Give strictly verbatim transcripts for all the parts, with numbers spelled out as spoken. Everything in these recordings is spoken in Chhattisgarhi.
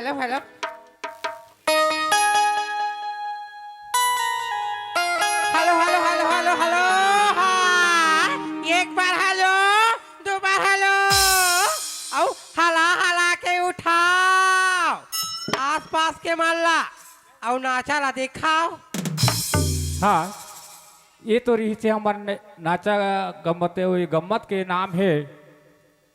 Hello, hello. Hello, hello, hello, hello, hello. हाँ, एक बार हेलो, दो बार हेलो। अउ हला हला के उठाव आसपास के मन ला, अउ नाचा ला देखाव। हाँ, ये तो रहिस हे हमर न-, नाचा गम्मत, वो गम्मत के नाम हे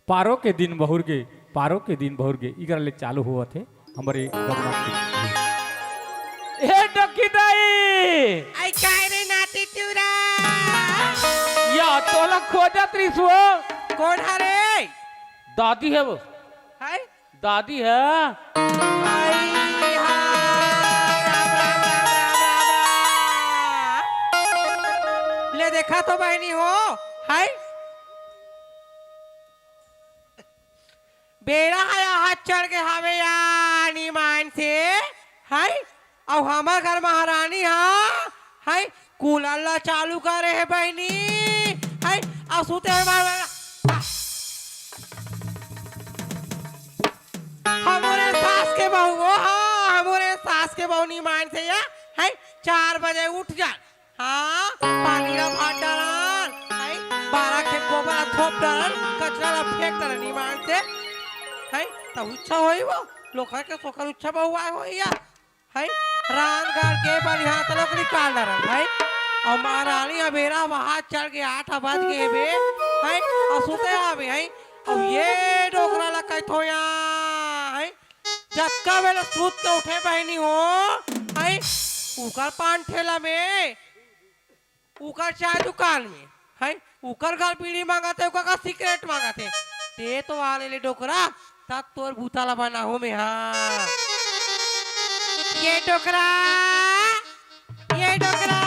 पारो के दिन बहुर गे, पारो के दिन बहुर गे, इकरा ले चालू होवत हे हमर ये गम्मत के। हे डोकी दाई! आई काय रे नाती चूरा? या तोला खोजत रिहिस वो। कोन हरे? दादी हे वो। हाय? दादी हे। आई हा, राम, राम, राम, राम, राम, राम। ले देखा तो बहिनी हो, हाय। बेरा हा हाथ चढ़ के हावे या नीमान से, हाय। अउ हमर घर महारानी हा, हाय, कूलर ला चालू करे हे बहिनी, हाय, अउ सुते हे मार, मार, हमरे सास के बहू, ओ हाँ, हमरे सास के बहू नीमान से या, हाय, चार बजे उठ जा, हाँ, पानी ला भर डारन, हाय, बारह खेप गोबर ला थोप डारन, कचरा ला फेंक डारन ईमान से, हाय, तब अच्छा होई वो, लोखर के सोखर अच्छा बहू आए होई या, हाय, रांध गढ़ के बनिहार तलोक निकाल डारन, हाय, अउ महारानी अबेरा वहाँ चढ़ के आठ बज गे बे, हाय, अउ सुते आवे, हाय, अउ ये डोकरा ला कहथो या, हाय, जतका बेला सूत के उठे बहिनी हो, हाय, उकर पान ठेला में, उकर चाय दुकान में, हाय, उकर घर बीड़ी मांगत हे, उकर घर सिगरेट मांगत हे। ते तो आने ले डोकरा, तब तोर बूता ला बनाहूं में, हाँ। ये डोकरा, ये डोकरा।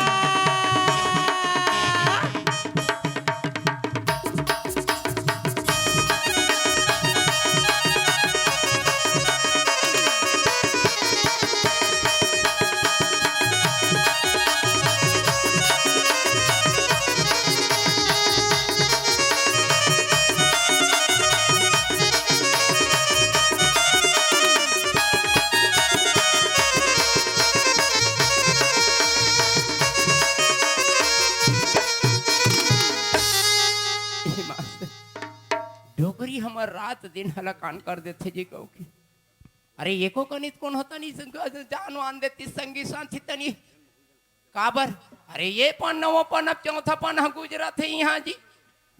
ए मास्टर, डोकरी हमर रात दिन हलाकान कर देथे जी कहूं के। अरे एको कनित कोन होता नहीं संग-, जान वान देती संगी साथी तनी। काबर? अरे ये पन्ना वो पन्ना, अब चौथा पन्ना गुजरत हे इहाँ जी।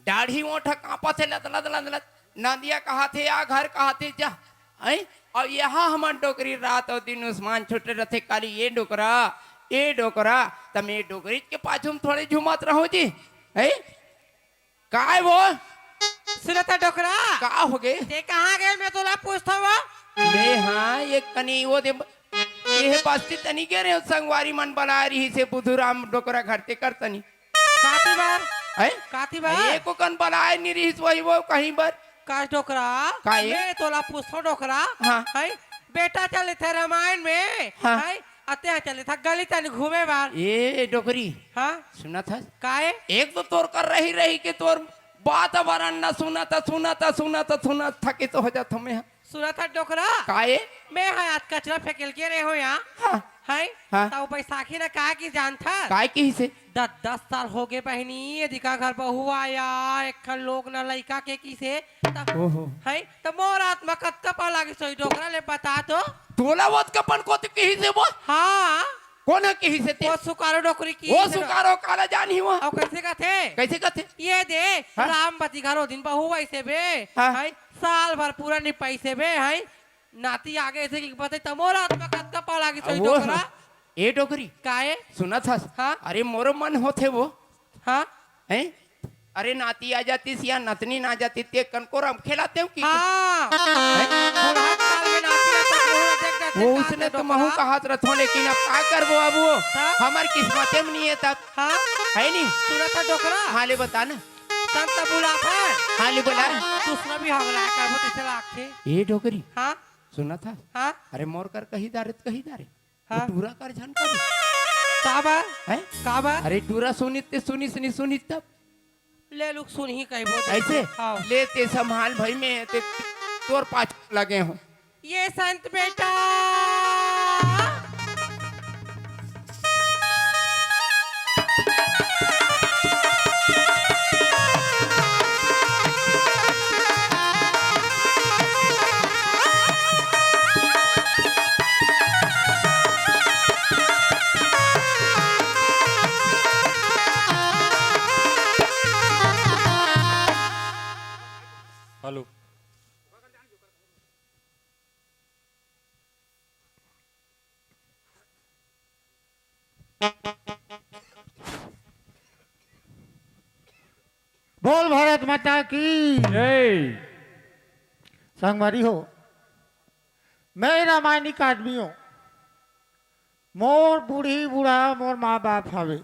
दाढ़ी ओंठ कांपत हे लत लत लत लत। नंदिया कहत हे आ घर कहत हे जा। हैं? अउ यहाँ हमर डोकरी रात अउ दिन उसमान छुटे रथे, काली ये डोकरा, ये डोकरा, त मैं डोकरी के पाछू में थोड़े झूमत रहूं जी। हैं? काय वो? सुनत हे डोकरा? का हो गे? ते कहाँ गे? मैं तोला पूछत हवं। मैं हाँ, ये कनी वो दे, ये बस्ती तनी गे रहे, संगवारी मन बलाय रहिस हे, बुधुराम डोकरा घर ते कर तनी। काती बर? हैं? काती बर? एको कन बलाय नहीं रहिस, वही वो कहीं बर। का डोकरा? का ये? मैं तोला पूछत हवं डोकरा। हाँ। हैं? बेटा चले थे रामायण में। हाँ। हैं? अते हा चले था गली तनी घूमे बर। ए डोकरी। हाँ? सुनत हस? काए? एक तो तोर कर रही रही के तोर वातावरण ना सुनत, सुनत, सुनत, सुनत थके तो हो जात हमें। सुनत हस डोकरा? काए? मैं हा आज कचरा फेंकेल के रहे हो यहाँ। हाँ। हैं? हाँ। तब बैसाखी ना का की जानत हस? काय किहिसे? दस, दस साल हो गे बहिनी, एदिका घर बहू आया, एक ठन लोग ना लइका के किसे, त, ओहो। हैं? त मोर आत्मा कतका पाला के सोई डोकरा ले बता तो। तोला वत कपन कोती किहिसे वो? हाँ। कोन ह किहिसे ते? वो सुकारो डोकरी की वो से सुकारो काला जानही वो? अउ कैसे कथे? कैसे कथे? ये दे, हाँ? राम बती घरो दिन बहू वैसे बे, हाँ। हैं? साल भर पूरा निपाइसे बे, हैं? नाती आगे से कि बते त मोर आत्मा कतका पाला के सोई वो डोकरा। ए डोकरी। काए? सुनत हस? हाँ? अरे मोरो मन होथे वो। हाँ? हैं? अरे नाती आ जातिस या नतनी ना जातिस ते कनको राम खेलाते हो कि हाँ। हैं? बुढ़ा काल में नाती आता तो वो देख जाते वो का उसने ते तो महू डोकरा। कहत रथो, लेकिन अब का करबो अब वो? हाँ? हमर किस्मते में नहीं है तब। हाँ? है नहीं? सुनत हस डोकरा? हाँ, ले बता ना। संत बुलात हे। हाँ, ले बोला। दूसरा भी हमला करबो तैसे लागथे। ए डोकरी। हाँ? सुनत हस? हाँ? अरे मोर कर कही दारे त कही दारे। हाँ। वो टूरा कर झन कर। का बर? हैं? का बर? अरे टूरा सुनित ते सुनिस नहीं सुनिस तब। ले लुक सुनही कहिबो ते। ऐसे? हाँ। ले ते संभाल भाई, मैं ते तोर पाछू लगे हूँ। ये संत बेटा। हेलो। बोल भारत माता की। जय। संगवारी हो, मैं रामायणिक आदमी हूँ। मोर बूढ़ी बूढ़ा मोर माँ बाप हवे,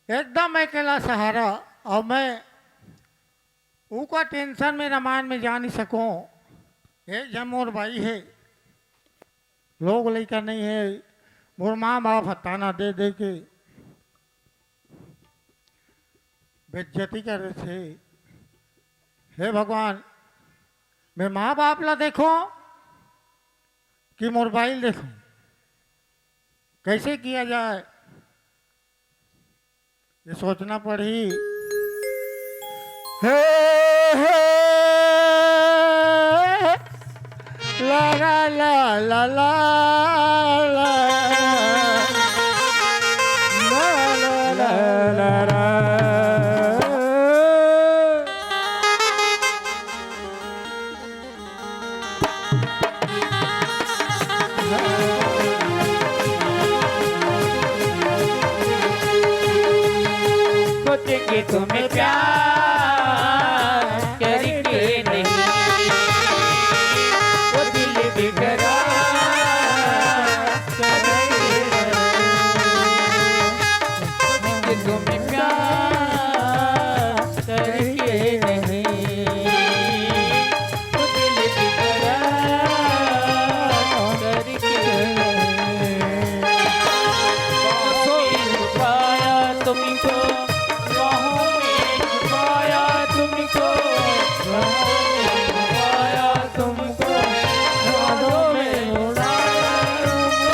एकदम अकेला सहारा। अउ मैं उका टेंशन में रामायण में जा नहीं सकूं। एक झन मोर बाई हे, लोग लइका नहीं हे, मोर माँ बाप ह ताना दे दे के बेइज्जती करे थे। हे भगवान, मैं माँ बाप ला देखूं कि मोर बाई ला देखूं, कैसे किया जाए? ये सोचना पड़ही। हे, हे, ला, ला, ला। सोचेंगे तुम्हें प्यार करके नहीं, वो दिल बेकरार करके नहीं। सोचेंगे तुम्हें प्यार करके नहीं, वो दिल बेकरार करके नहीं। बाहों में छुपाया तुमको, बाहों में छुपाया तुमको, बाहों में छुपाया तुमको, बाहों में छुपाया तुमको।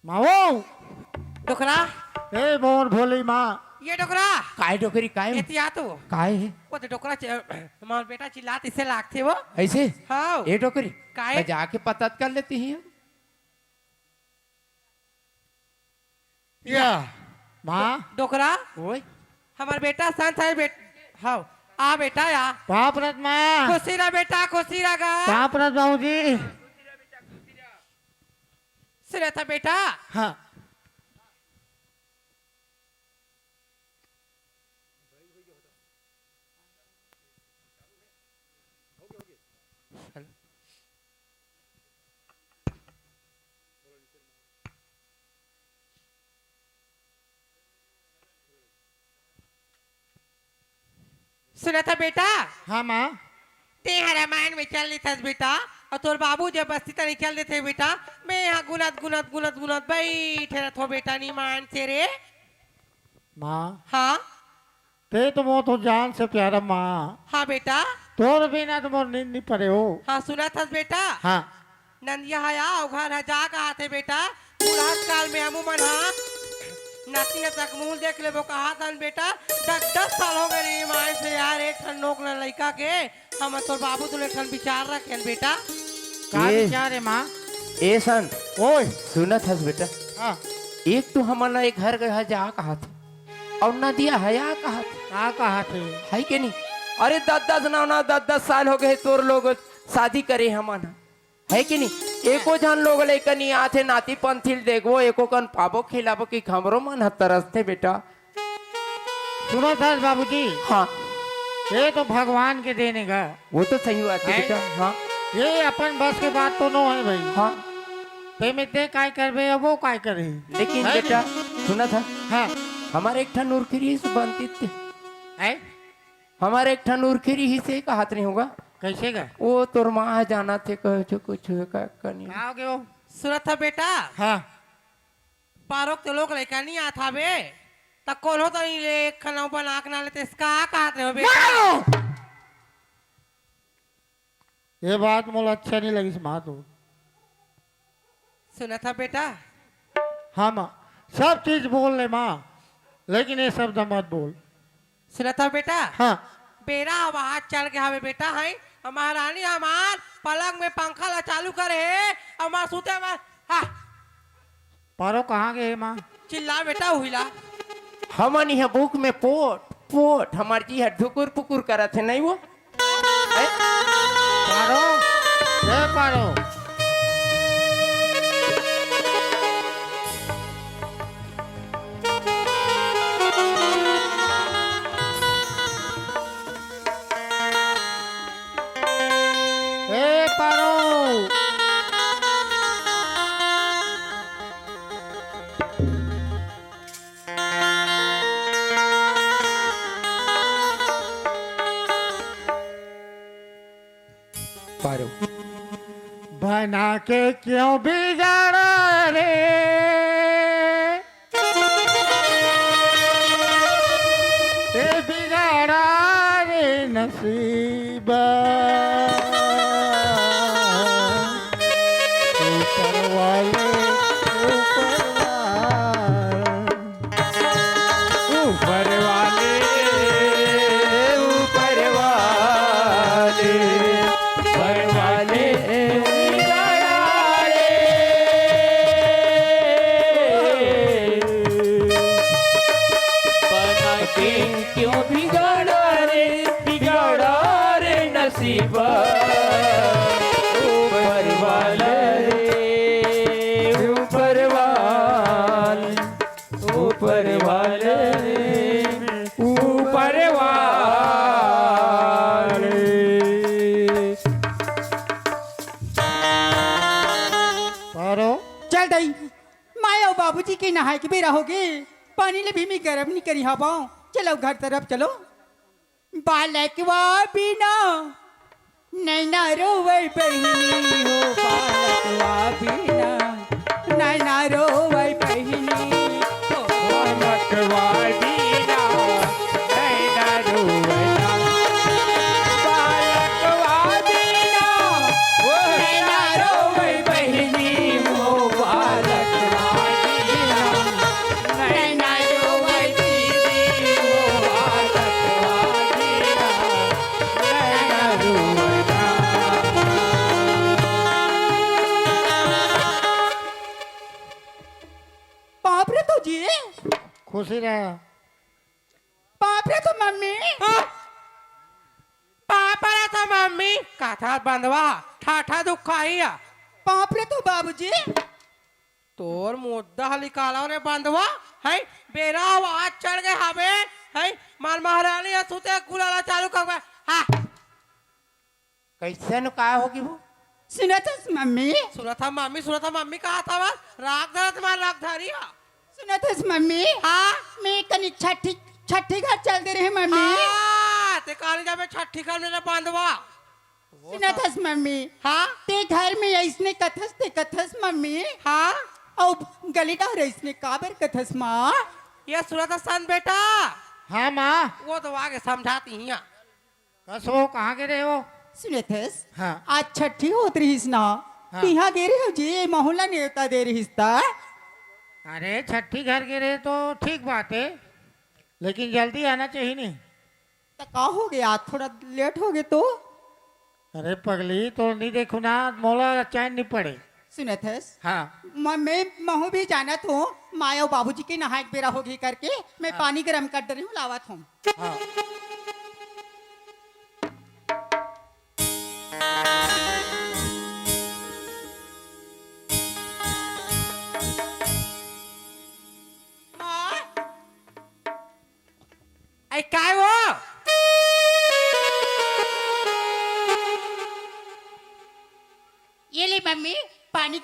मावो। डोकरा। ए मोर भोली माँ। ये डोकरा। काय डोकरी, काय? एती आ तो। काय हे? वो तो डोकरा च-, हमार बेटा चिल्लात इसे लागथे वो। ऐसे? हाँ। ए डोकरी। काय? मैं जाके पता कर लेती ही। या, माँ। डोकरा। ओए। हमार बेटा संत हे बेट-, हाँ। आ बेटा या। पाँव परत माँ। खुशी रह बेटा, खुशी रह गा। पाँव परत बाबूजी। सुनत हस बेटा? हाँ। सुनत हस बेटा? हाँ माँ। तें ह रामायण में चल देथस बेटा, अउ तोर बाबू जब बस्ती तनी चल देथे बेटा, मैं यहाँ गुनत गुनत गुनत गुनत बइठे रथों बेटा, निमान से रे। माँ। हाँ। तें तो मोर तो जान से प्यारा माँ। हाँ बेटा। तोर बिना तो मोर नींद नहीं परे हो। हाँ, सुनत हस बेटा? हाँ। नंदिया ह या, ओ घर ह जा कहाथे बेटा। बुढ़त काल में हमू मन ह नाती नतक मुंह देख लेबो कहाथन बेटा। दस दस साल हो गे रे माय से यार, एक ठन नोक न लइका के। हम तोर बाबू तुले एक ठन विचार रखेन बेटा। का ए, विचार हे माँ? ए संत, ओए। सुनत हस बेटा? हाँ। एक तो हमन ला ए घर के ह जा कहाथे, अउ नदिया ह या कहाथे। का कहाथे? हे के नहीं? अरे दस दस नौ नौ दस दस साल हो गे तोर लोग शादी करे हमन ह। हे कि नहीं? एको झन लोग लइका नइ आथे, नाती पंथी ल देखबो, एको कन पाबो खिलाबो कि हमरो मन ह तरसथे बेटा। सुनत हस बाबूजी, हाँ। ये तो भगवान के देन हे गा। वो तो सही बात है हैं? बेटा, हाँ। ये अपन बस के बात तो नो है भाई। हाँ। ते में ते काय करबे, अब वो काय करही? लेकिन है बेटा, नहीं? सुनत हस, हाँ। हमर एक ठन उरखी रिहिस बनती ते। हैं? हमर एक ठन उरखी रिहिस हे, कहत नहीं होगा। कैसे गा? वो तोर माँ ह जानत हे, कहे छो कुछ हे का, का नहीं। का हो गयो? सुनत हस बेटा? हाँ। पारो के तो लोग लइका नइ आत हावे, त कोनो तो नइ ले, एक खन अउ बना के ना लेते, इसका का कहत रहे हो बेटा? ये बात मोला अच्छा नइ लगिस माँ तो। सुनत हस बेटा? हाँ माँ, सब चीज बोल ले माँ, लेकिन ये शब्द मत बोल। सुनत हस बेटा? हाँ। बेरा ह आज चढ़ गे हवे बेटा, हैं? अउ महारानी हमार पलंग में पंखा ला चालू करे हे, हमार सूते में, हाँ। पारो कहाँ गे हे माँ? चिल्ला बेटा, उहिला। हमन इहाँ भूख में पोट, पोट, हमार जी ह ढुकुर पुकुर करत हे, नहीं वो? हैं? पारो, ए पारो। ए पारो। पारो। बना के क्यों बिगाड़ा रे, ए बिगाड़ा रे नसीबा। ऊपर वाले, ऊपर वाले। ऊपर वाले, ऊपर वाले, ऊपर वाले, बना के क्यों बिगाड़ा रे, बिगाड़ा रे नसीबा। ऊपर वाले, ऊपर वाले, ऊपर वाले, ऊपर वाले। पारो। चल दई, माँ अउ बाबूजी के नहाए के बेरा होगे, पानी ले भी मैं गरम नहीं करी हवं। चलो घर तरफ चलो। बालकवा बिना नैना रोवै बहिनी हो, बालकवा बिना नैना रोवै बहिनी हो। बालकवा बिना नैना रोवै ना, बालकवा बिना नैना रोवै बहिनी हो, बालकवा बिना नैना रोवै दीदी हो, बालकवा बिना नैना रोवै ना। बाप रे तो जी। खुशी रह। बाप रे तो मम्मी। हाँ? बाप रे तो मम्मी। कथा बंदवा, ठाठा दुखाइया। बाप रे तो बाबूजी। तोर मुद्दा ह निकालो रे बंदवा, हैं? बेरा ह आज चढ़ गे हवे, हैं? मार महारानी ह सुते गुलाला चालू कर बे। हाँ। कैसन का होगी वो? सुनत हस मम्मी? सुनत ह मम्मी, सुनत ह मम्मी, कहा था बस? राग धरत मार राग धरी हा। सुनत हस मम्मी? हाँ? मैं कनी छठी, छठी घर चल दे रहे मम्मी। हाँ, ते कहानी जाबे छठी घर में ना बंदवा। सुनत हस मम्मी? हाँ? ते घर में अइसने कथस, ते कथस मम्मी? हाँ? अउ गली डहर अइसने काबर कथस माँ? ये सुनत हस सन बेटा? हाँ माँ। वो तो आगे समझाती हिया। कस हो, कहाँ गे रहे हो? सुनत हस? हाँ। आज छठी होत रहिस ना, हाँ। तिहाँ गे रहे हो जी, महू ला नेवता दे रहिस ता। अरे छठी घर गे रहे तो ठीक बात है, लेकिन जल्दी आना चाहिए नहीं। त का हो गया, थोड़ा लेट हो गए तो? अरे पगली, तो नहीं देखो ना, मोला चैन नहीं पड़े। सुनत हस? हाँ। म-, मैं, महू भी जानत हूँ, माँ अउ बाबूजी के नहाए के बेरा होगी करके, मैं हाँ। पानी गरम कर दे रही हूँ, लावत हूँ। हाँ।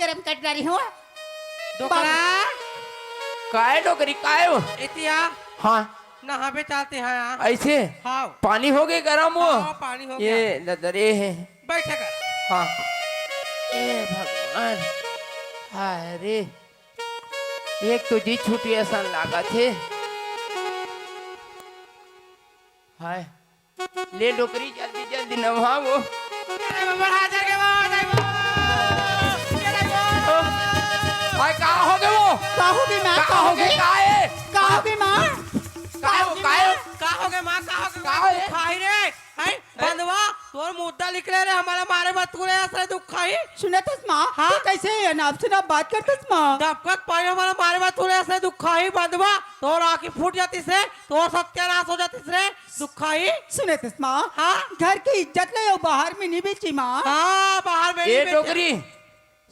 गरम कर डारी हो। डोकरा। काय डोकरी, काय हो? एतिया। हाँ। नहाबे चाहते हैं यार। ऐसे? हाँ। पानी हो गए गरम वो? हाँ, पानी हो ये गया। ददरे है। बैठे कर। हाँ। ए भगवान। हाय रे। एक तो जी छुट्टी असन लागत हे। हाय। ले डोकरी, जल्दी, जल्दी नहावो। अरे बाबा, हाथ जल गए बाबा, जय बाबा। जय बाबा। भाई, का हो गए वो? का हो गए माँ? का का हो हो गए? गए? का है? का हो गए माँ? का हो, का हो? का हो गए माँ? का हो गए का माँ? है? खाई रे, हैं? बंदवा, तोर मुद्दा निकले रे, हमारे मारे बात तू रे, असरे दुख खाई। सुनत हस माँ? हाँ? तू कैसे ये अनाप शनाप बात करत हस माँ? डबकत पाई हमारे मारे बात तू रे, असरे दुख खाई, बंदवा, तोर आँखी फूट जाती से, तोर सत्यानाश हो जाती से, दुखाही। सुनत हस माँ? हाँ? घर के इज्जत ले अउ बाहर में नहीं बेची माँ। हाँ, बाहर में ए नहीं बेचे। डोकरी,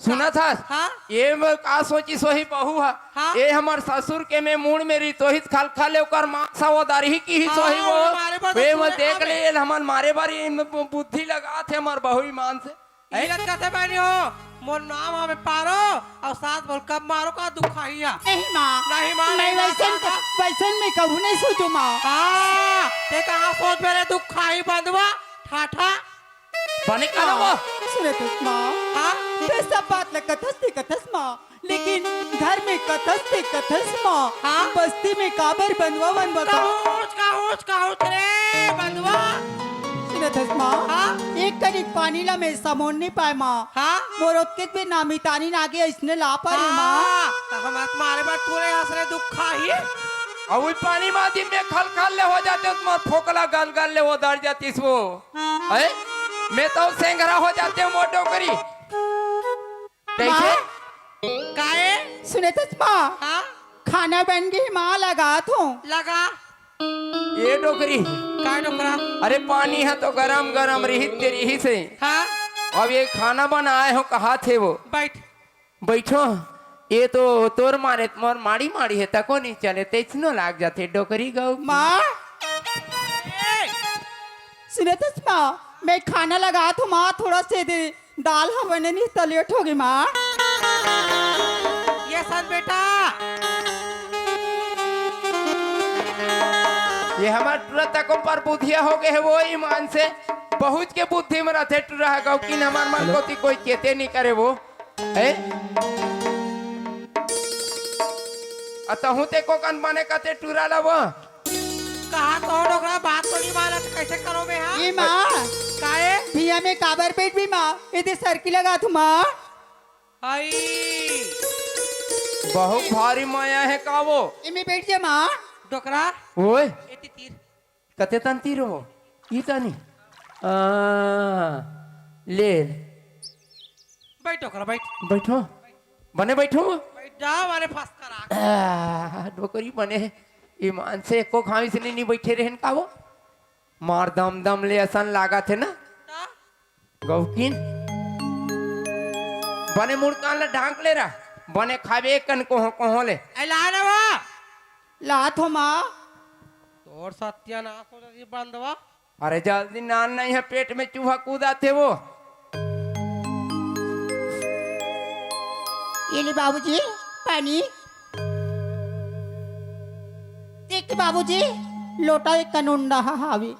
सुनत हस? हाँ? ये में का सोची सोही बहू हा। हाँ? ये हमर ससुर के में मूड़ में रही तो ही खल खल ओकर मांस वो दरही की ही हाँ, सोही वो। वो मारे बर वे ससुर में देख आवे। ले, ये हमन मारे बर ये में बु-, बुद्धि लगा थे हमर बहू ईमान से। हैं? इज्जत कैसे बनी हो? मोर नाम हमें पारो और सास बोल कब मारो का दुखाही हा। नहीं माँ। नहीं माँ, मैं नहीं माँ, वैसन माँ, का, माँ। वैसन में कभू नहीं सोचो माँ। हाँ, ते कहाँ सोच मेरे दुखाही बंदवा, ठाठा। बने का माँ, वो? सुनत हस माँ। हाँ? ते सब बात ल कथस ते कथस माँ, लेकिन घर में कथस ते कथस माँ। हाँ? बस्ती में काबर बंदवा बंदवा का? कहूच, कहूच, कहूच रे बंदवा। सुनत हस माँ? हाँ? एक कनिक पानी ला मैं समोन नहीं पाए माँ। हाँ? मोर ओतके भी नामी तानी नागे इसने ला पारे माँ। हाँ, त हम तुम्हारे बात पूरे आसरे दुख खाही। अउ वही पानी माँ दिन में खल खल ले हो जाते हो, तुम्हार फोकला गल गल ले वो दर जातीस वो। हैं? मैं तो सेंघरा हो जाते हूँ मोर डोकरी। कैसे? माँ? काए? सुनत हस माँ? हाँ? खाना बन गई माँ, लगात हूँ। लगा। ये डोकरी। काय डोकरा? अरे पानी है तो गरम गरम रही तेरी ही से। हाँ? अब ये खाना बनाए हो कहा थे वो? बैठ। बैठो। ये तो तोर मारे मोर माड़ी माड़ी है तको नहीं चले तेचनो लाग जाते डोकरी गौ। माँ? ए! सुनत हस माँ, मैं खाना लगात हूँ माँ, थोड़ा से दे, दाल ह बने नहीं त लेट होगे माँ। ये सन बेटा। ये हमर टुरा तको पर बुधिया हो गए है वो ईमान से। बहुत के बुद्धि में रहते टुरा है गौकिन हमर मन हेलो। कोती कोई चेते नहीं करे वो। हैं? अतहु ते को कन बने कते टुरा ला वो। कहा तो डोकरा बात तो नहीं मानत, कैसे करो बे हाँ? ए माँ। काए? भिया में काबर बैठ भी माँ, इधर सरकी लगात हूँ माँ। आई। बहुत भारी माया है का वो? इमे बैठ जा माँ। डोकरा। ओए। एती तीर। कते तन तीर हो? ई तनी। आ, ले। बैठ डोकरा, बैठ। बैठो। बने बैठो। बैठ जा, मारे फंस कर आ। आ, डोकरी बने। ईमान से एको घाव इसने नहीं बैठे रहन का वो? मार दम दम ले असन लागत है ना? ता? गौकिन। बने मुड़ कान ला ढांक ले रहा। बने खाबे कन कोहो कोहो ले। ए, ला ना वो। लात हो माँ। तोर सत्यानाश हो जाती बंदवा। अरे जल्दी नान नहीं है, पेट में चूहा कूदाते वो। ये ले बाबूजी, पानी। देख बाबूजी, लोटा एक कन उंडा हा हावे।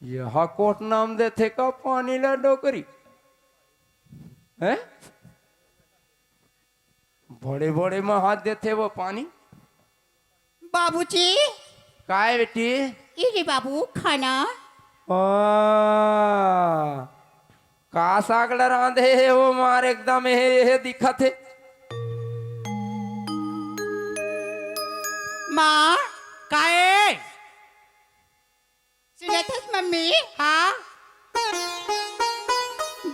यह कोट नाम देथे का पानी ला डोकरी? हैं? बड़े बड़े में हाथ देथे वो पानी। बाबूजी। काय बेटी? ये ले बाबू, खाना। आ, का साग ला रांधे हे वो मार एकदम हे, हे दिखत हे। माँ। काय? सुनत हस मम्मी? हाँ?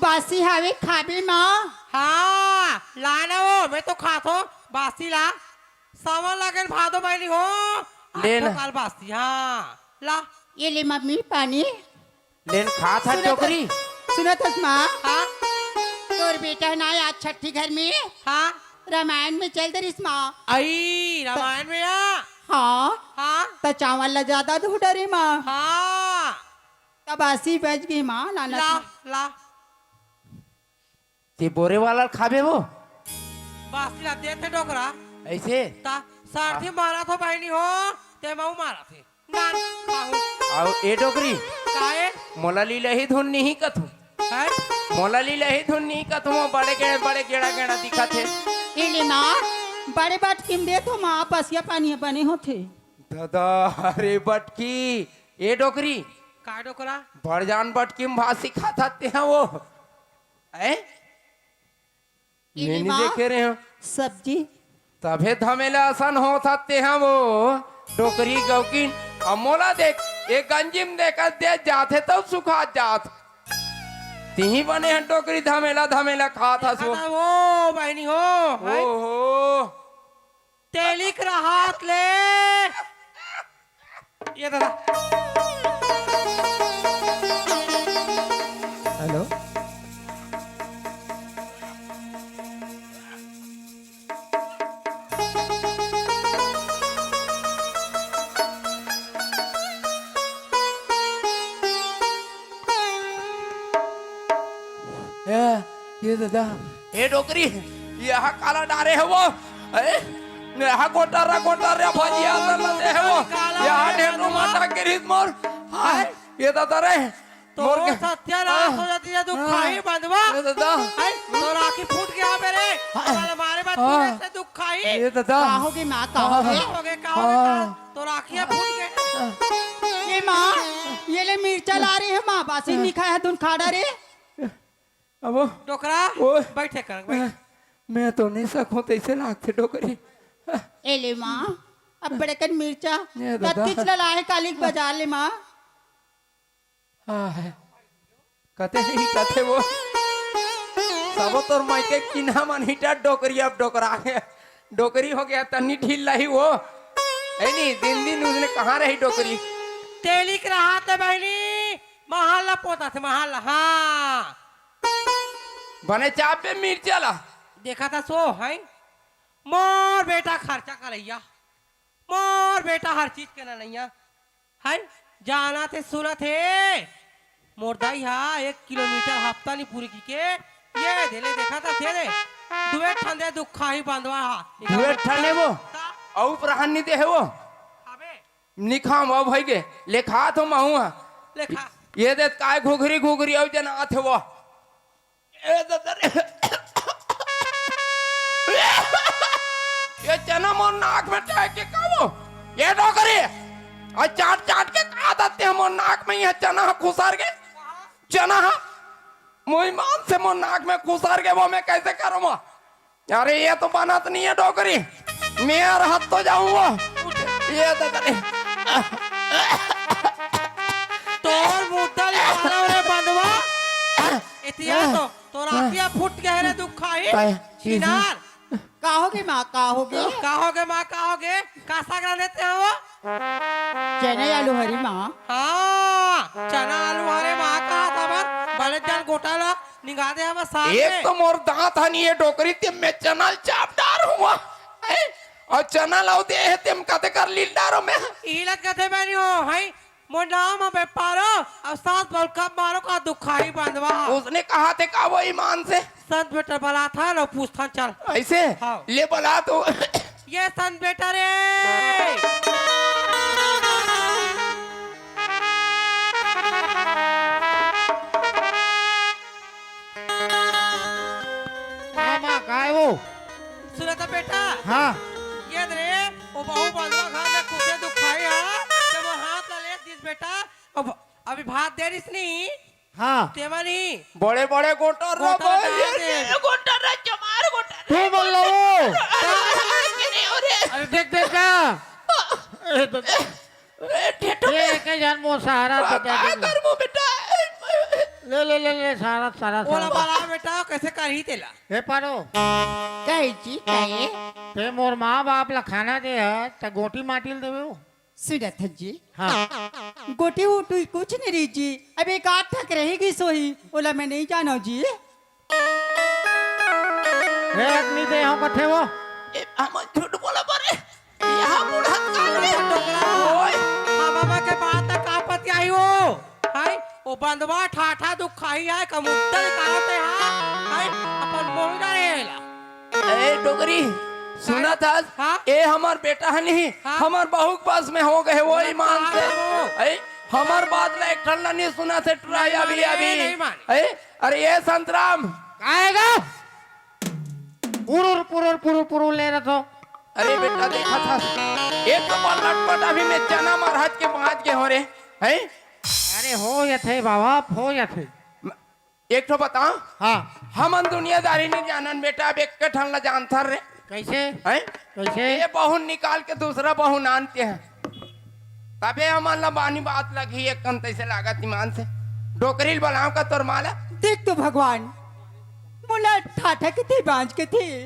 बासी हावे खाबे माँ। हाँ, ला ना वो, मैं तो खात हो, बासी ला। सावन लागेल भादो बहिनी हो। ले ना। आठो काल बासी, हाँ। ला। ये ले मम्मी पानी। लेन खात हा सुनत टोकरी। हस, सुनत हस माँ? हाँ? तोर बेटा ना आज छठी घर में हाँ? रामायण में चल दरिस माँ। आई, रामायण में आ? हाँ। हाँ? त चावल ला ज्यादा धो डरे माँ। हाँ। त बासी बच गई माँ, लाना ला, था। ला। ते बोरे वाला ल खाबे वो? बासी ला देथे डोकरा। ऐसे? ता सारथी मारत हो बहिनी हो, ते मऊ मारत हे। नान खाहू। अउ ए डोकरी, काहे? मोला लीलही धुन नहीं कथू। हैं? मोला लीलही धुन नहीं कथू, वो बड़े गेड़ा, बड़े गेड़ा, गेड़ा दिखत हे। इली माँ, बड़े बटकिम दे तो माँ, बसिया पानी बने होथे। दादा, अरे बटकी, ए डोकरी। का डोकरा? बड़ जान बटकिम भात सिखात हे ते हा वो। हैं? ये इली नहीं माँ, देखे रहे हो। सब्जी। तभे धमेला असन होत हे ते हा वो, डोकरी गौकिन। अब मोला देख, ए गंजी म देखत दे जात हे तब सुखात जात। तिही बने हे डोकरी धमेला, धमेला खात हस वो। देखा था वो, बहिनी हो, हाय। ओहो। तेली के रहत ले। ये दादा। हेलो। ए, ये दादा, ए डोकरी, ये हा काला डारे हे वो? ए, ये हा गोटारा, गोटारा भजिया असन लदे हे वो? काला ये हा डारे ढेंटू हे माटा गिरिस मोर। हाय, ये दादा रे, तो मोर के सत्यानाश हाँ, हो जाती है, तू हाँ, खाही बंधवा। ये दादा। हाय, तो राखी फूट गया मेरे। हाँ। कल हमारे बात हाँ। पूरे से दुख खाही। ये दादा। का होगे माँ, का हाँ। होगे? का होगे, का होगे, हाँ। का? तो राखिया फूट गए। ये माँ, ये ले मिर्चा ला रही है माँ, बासी नहीं खाया धुन खा डारे। अब वो डोकरा, ओए। बैठे कर, बैठ। मैं तो नहीं सकूं, तैसे लागथे डोकरी। ए ले माँ, अब बड़े कन मिर्चा, ये दादा। कतकीच ला लाहे कालिक बाजार ले माँ। हाँ है। कते ही कते वो। सबो तोर मायके किन्हा मन हिटा डोकरी अब डोकरा है। डोकरी हो गया तन्नी ढील लाही वो। है नी, दिन दिन उसने कहाँ रही डोकरी? तेली के रहा ते बहिनी, महल ला पोता थे, महल ला, हाँ। बने चाप पे मिर्चा ला। देखा था सो, है? मोर बेटा खर्चा करैया। मोर बेटा हर चीज के ना नैया। है? जाना थे, सुना थे। मोर दाई हा एक किलोमीटर हफ्ता नहीं पूरी की के। ये दे ले, देखा था, दे दे। दुए ठन दे दुखाही बंधवा हा। दुए ठन ले वो? ता- अउ प्रहन नहीं दे है वो? अबे। निखाम अब है गे। लेखा तो महू हा। लेखा। ये दे काय घुघरी घुघरी अउ जना आथे वो। ए ददा रे। ये चना मोर नाक में टाइट के काबो। ये डोकरी। अउ चाट चाट के का दते मोर नाक में ये चना ह खुसर गे। चना ह। मोई मान से मोर नाक में खुसर गे, वो मैं कैसे करूँ वो? अरे ये तो बनत नहीं है डोकरी। मैं यार हद तो जाऊँ वो। ये ददा रे। तोर मुद्दा निकालो रे बंधवा। इतिया तो तोर आँखिया फूट गया है रे दुखाही। काय? छिनार। का होगे माँ, का होगे? का होगे माँ, का होगे? का साग रांधे ते हो? चना आलू हरी माँ। हाँ, चना आलू हरे माँ का था बस। बड़े जान गोटा ला निगा दे हवा साग एक में। तो मोर दांत हनी है डोकरी ते मैं चना ल चाप डार हुआ। हैं? अउ चना लाओ दे है ते म कते कर लील डारो मैं। इलत कते बनी हो, हैं? मोर नाम ह बेपारो, अउ सास बहू कब मारो का दुखाही बंधवा। उसने कहा थे का वो ईमान से? संत बेटा बलाथन अउ पूछथन चल। ऐसे? हाँ। ले बला तो। ये संत बेटा रे। हाँ माँ, काय वो? सुना था बेटा? हाँ। ये रे, वो बहू बंधवा घर में कुत्ते दुखाई है, तो वो हाथ ला ले दिस बेटा, अब अभी भात दे रहिस नहीं? हाँ। तेमा नहीं। बड़े बड़े गोटर रो गोटर बड़े डाल ये दे। ये गोटर रे, चमार गोटर तू रे, बोल लो। गोटर रे, गोटर रे, नहीं हो रे। अरे देख, देख का। ए, तो ए, ठेठो ये के एक जान मो सहारा आ, दे दे का दे। करबो बेटा? ले, ले, ले, ले, सहारा, सहारा, ओला सहारा। बड़ा बेटा, कैसे करही तेला? हे पारो। कहे जी, कहे? ते मोर माँ बाप ला खाना दे ह, त गोटी माटी ल देवे हो? सुनत हन जी। हाँ। गोटी उटी कुछ नहीं रही जी। अब एक आध ठक रह गिस होही, ओला मैं नहीं जानव जी। रे, अग्नि दे हो कथे वो। ए, हम झूठ बोला बरे। यहाँ बूढ़ा काल में। ओए। हाँ, बाबा के बात का पति आई हो। हाय, ओ बंधवा ठाठा दुखाही है, कमुत्तल कहा ते हाँ। हैं? अपन मोहिरा रहेला। ए डोकरी, सुनत हस? हाँ? ए हमर बेटा ह नहीं, हाँ? हमर बहू के बस में हो गए, वो ईमान से। ए, हमर बात ला एक ठन ला नहीं सुनत हे, टुरा अभी, अभी। ए, अरे ए संतराम। काहे गा? पुरुर, पुरुर, पुरुर, पुरुर ले रहा तो। अरे बेटा, देखा था, एक तो बार लटपट अभी में चना मरहत के बाँच के हो रे, हैं? अरे हो जाथे बाबा, हो जाथे। एक ठो बता। हाँ। हमन दुनियादारी नहीं जानन बेटा, अब एक ठन ला जानथन रे। कैसे? हैं? कैसे? ये बहू निकाल के दूसरा बहू नानते हैं, तबे हमन ला बानी बात लगही। एक कन तैसे लागत ईमान से। डोकरी ल बलाव का तोर माला? देख तो भगवान, मोला ठाठा के थे, बाँझ के थे।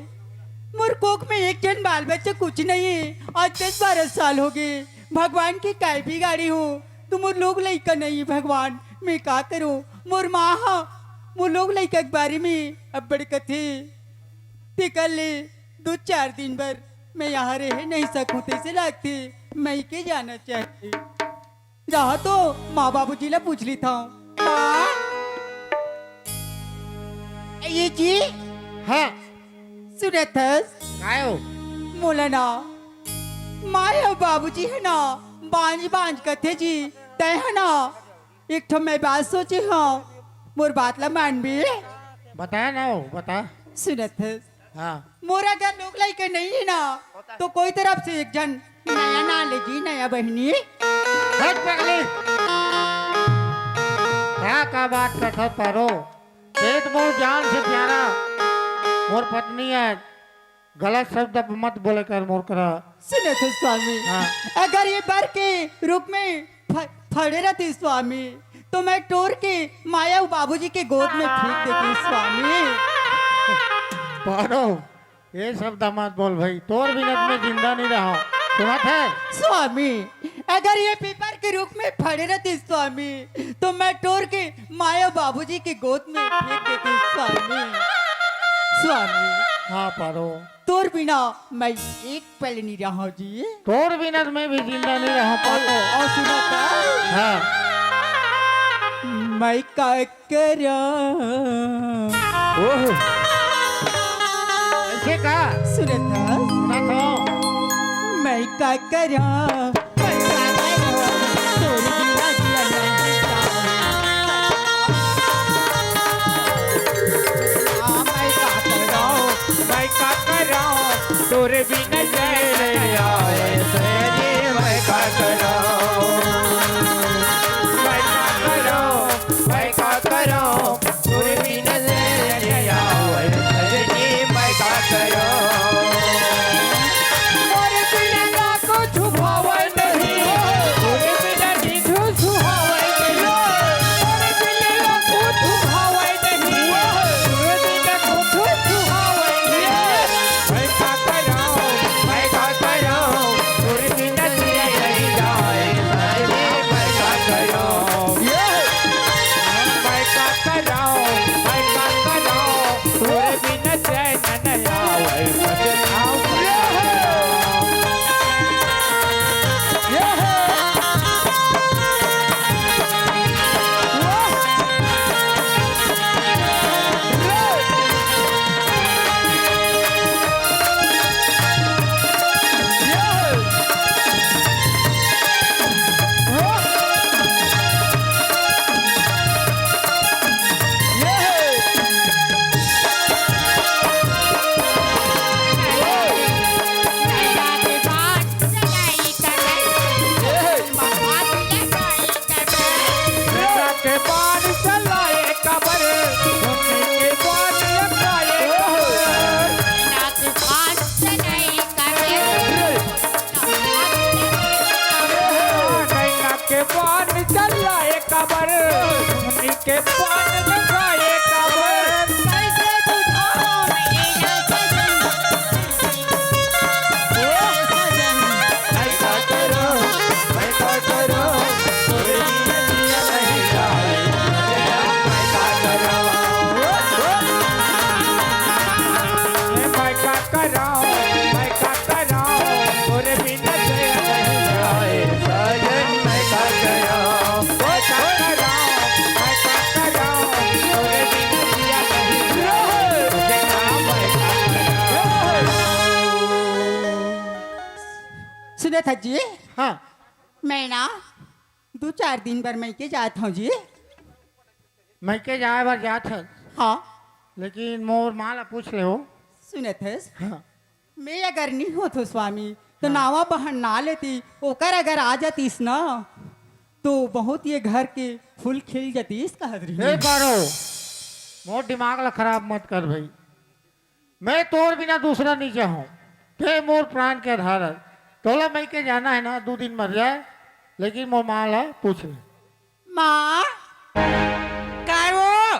मोर कोख में एक जन बाल बच्चा कुछ नहीं है। आज दस बारह साल हो गए। भगवान के काय बिगाड़ी हो, तो मोर लोग लइका नहीं भगवान, मैं का करूं? मोर माँ हा मोर लोग लइका के बारे में अब्बड़ कथे। तेकर ले दो चार दिन बर मैं यहाँ रह नहीं सकूं, तैसे लागथे। मैं के जाना चाहिए। रहा तो माँ बाबूजी ला पूछ ली था। माँ, ये जी। हाँ। सुनत हस? काय हो? मोला ना, माय अउ बाबूजी ह ना, बाँझ बाँझ कथे जी, तै ह ना, एक ठो मैं बात सोचे हंव, मोर बात ला मानबे? बता ना हो, बता। सुनत हस? हाँ। मोर अगर लोग लइका नहीं है ना, तो कोई तरफ से एक जन नया ना ले जी, नया बहिनी। हट पगली। का, का बात करत हस पारो? ते तो मोर जान से प्यारा मोर पत्नी है, गलत शब्द मत बोले कर मोर करा। सुनत हस स्वामी, हाँ। अगर ये बर के रूख में फ-, फड़े रहती स्वामी, तो मैं टोर के माया अउ बाबूजी के गोद में फेंक देती स्वामी। पारो, ये शब्द मत बोल भाई, तोर बिना मैं जिंदा नहीं रहा। सुनत हस? स्वामी, अगर ये पीपर के रूख में फड़े रहती स्वामी, तो मैं टोर के माया बाबूजी के गोद में फेंक देती स्वामी। स्वामी। हाँ पारो। तोर बिना मैं एक पल नहीं रहा जी। तोर बिना तो मैं भी जिंदा नहीं रहा पारो। अउ सुनत हस? हाँ। मैं का करा। ओहो। ऐसे का? सुनत हस? सुनत हंव। मैं का करा, मैं का करा, तोर बिना जिया नहीं जाए। आ, मैं का करा, मैं का करा, तोर बिना जिया नहीं आए, सजनी, मैं का करा, मैं का करा। मैं का करंव, तोर बिना नइ आवय सजनी, मैं का करंव। मोर बिना ना कुछु भावय नहीं, तोर बिना निंदहू सुहावय नहीं। मोर बिना ना कुछु भावय नहीं, तोर बिना कुछु सुहावय नहीं। मैं का करंव, मैं का करंव, तोर बिना जिया नहीं जाय, सजनी मैं का करंव। ये! मैं का करंव, मैं का करंव, तोर बिना चैन न आवय, सजनी मैं का करंव। ये! के बाण चलाए काबर, धरती के बाण लखाए काबर। नैना के बाण चलाए काबर, धरती के बाण लखाए काबर। कैसे बुझाओ नैना सजन, जी, हाँ। मैं ना दू चार दिन बर मइके जात हँव जी। मइके जाए बर जात हस? हाँ। लेकिन मोर माँ ला पूछ ले हो। सुनत हस? हाँ। मैं अगर नी होत हो स्वामी, तो हाँ। नावा बहन ना लेती, ओकर अगर आ जातीस ना, तो बहुत ये घर के फूल खिल जातीस कहत रही। ए पारो, मोर दिमाग ला खराब मत कर भाई। मैं तोर बिना दूसरा नी चाहूँ। ते मोर प्राण के आधार हस। तोला मइके जाना हे ना, दू दिन बर जा, लेकिन मोर माँ ला पूछ ले। माँ। काय वो?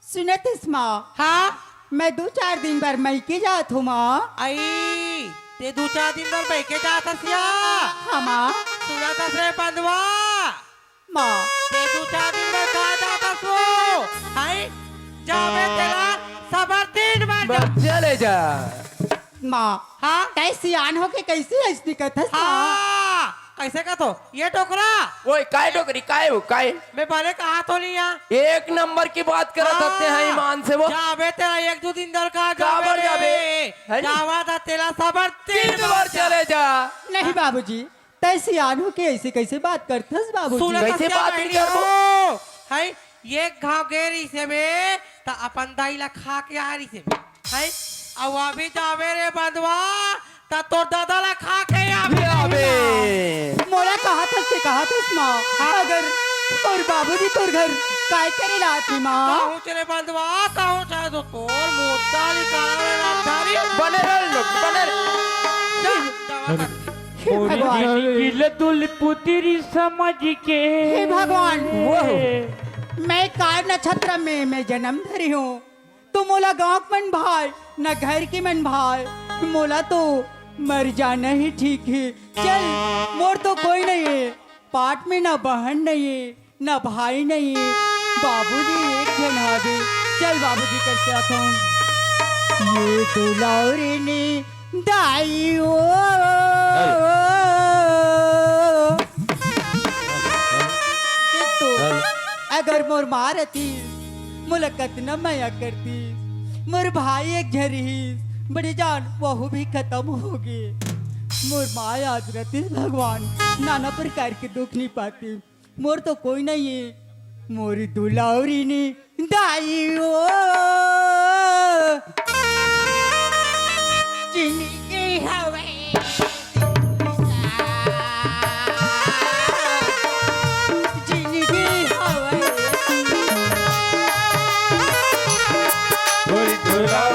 सुनत हस माँ? हाँ? मैं दू चार दिन बर मइके जात हँव माँ। आई, ते दू चार दिन बर मइके जात हस या? हाँ माँ। सुनत हस रे बंधवा? माँ। ते दू चार दिन बर का जात हस वो? हाय? जाबे तेला सबर दिन बर जा। बस चले जा। माँ। हाँ? तैं सियान होके कइसे अइसने कहत हस माँ? हाँ, कइसे कहत हो? ये डोकरा। ओए, काय डोकरी, काय हो, काय? मैं बने कहा तो नहीं यार। एक नंबर की बात करत हस तें, हाँ, ईमान से वो। जाबे तेला एक दू दिन दर का काबर जाबे रे। जाबे? हैं? जावा दा तेला सबर तीन तीन बार बार जा। चले जा। नहीं बाबूजी, तैं सियान होके अइसे कइसे बात करत हस बाबूजी? सुनत हस कइसे क्या बात बहिनी करबो? हो? हैं? एक घाव गे रहिसे बे, त अपन दाई ला खा के आ रहिसे बे। हैं? अउ अभी जाबे रे बंधवा, त तोर ददा ला खा के आबे। अबे। मोला कहत हस ते कहत हस माँ, हाँ। अगर तोर बाबूजी तोर घर काय करे ला आथे माँ? कहूँ चले बंधवा, कहूँ चले तो तोर मुद्दा निकाले ला थारी। बने रह लोग, बने रह। जा, जा, जा। हे भगवान। गिल दुल पुत्री समझ के। हे भगवान। वाह। मैं काय नक्षत्र में मैं जन्म धरी हूँ, तो मोला गाँव के मन भाय, न घर के मन भाय, मोला तो मर जाना ही ठीक हे। चल, मोर तो कोई नहीं हे, पाट में ना बहन नहीं हे, ना भाई नहीं हे, बाबूजी एक झन हावे। चल बाबूजी कर से आथन। ये दुलौरी ने दाई ओ। हेलो। एक तो हेलो। अगर मोर माँ रहती, मोला कतना मया करती। मोर भाई एक झन रहिस, बड़े जान, वहू भी खतम होगे। मोर माँ आज रहतीस भगवान, नाना प्रकार के दुख नहीं पाती। मोर तो कोई नहीं हे, मोर दुलौरी ने दाई ओ। जिनगी हवे जिनगी हवे। थोड़ी थोड़ी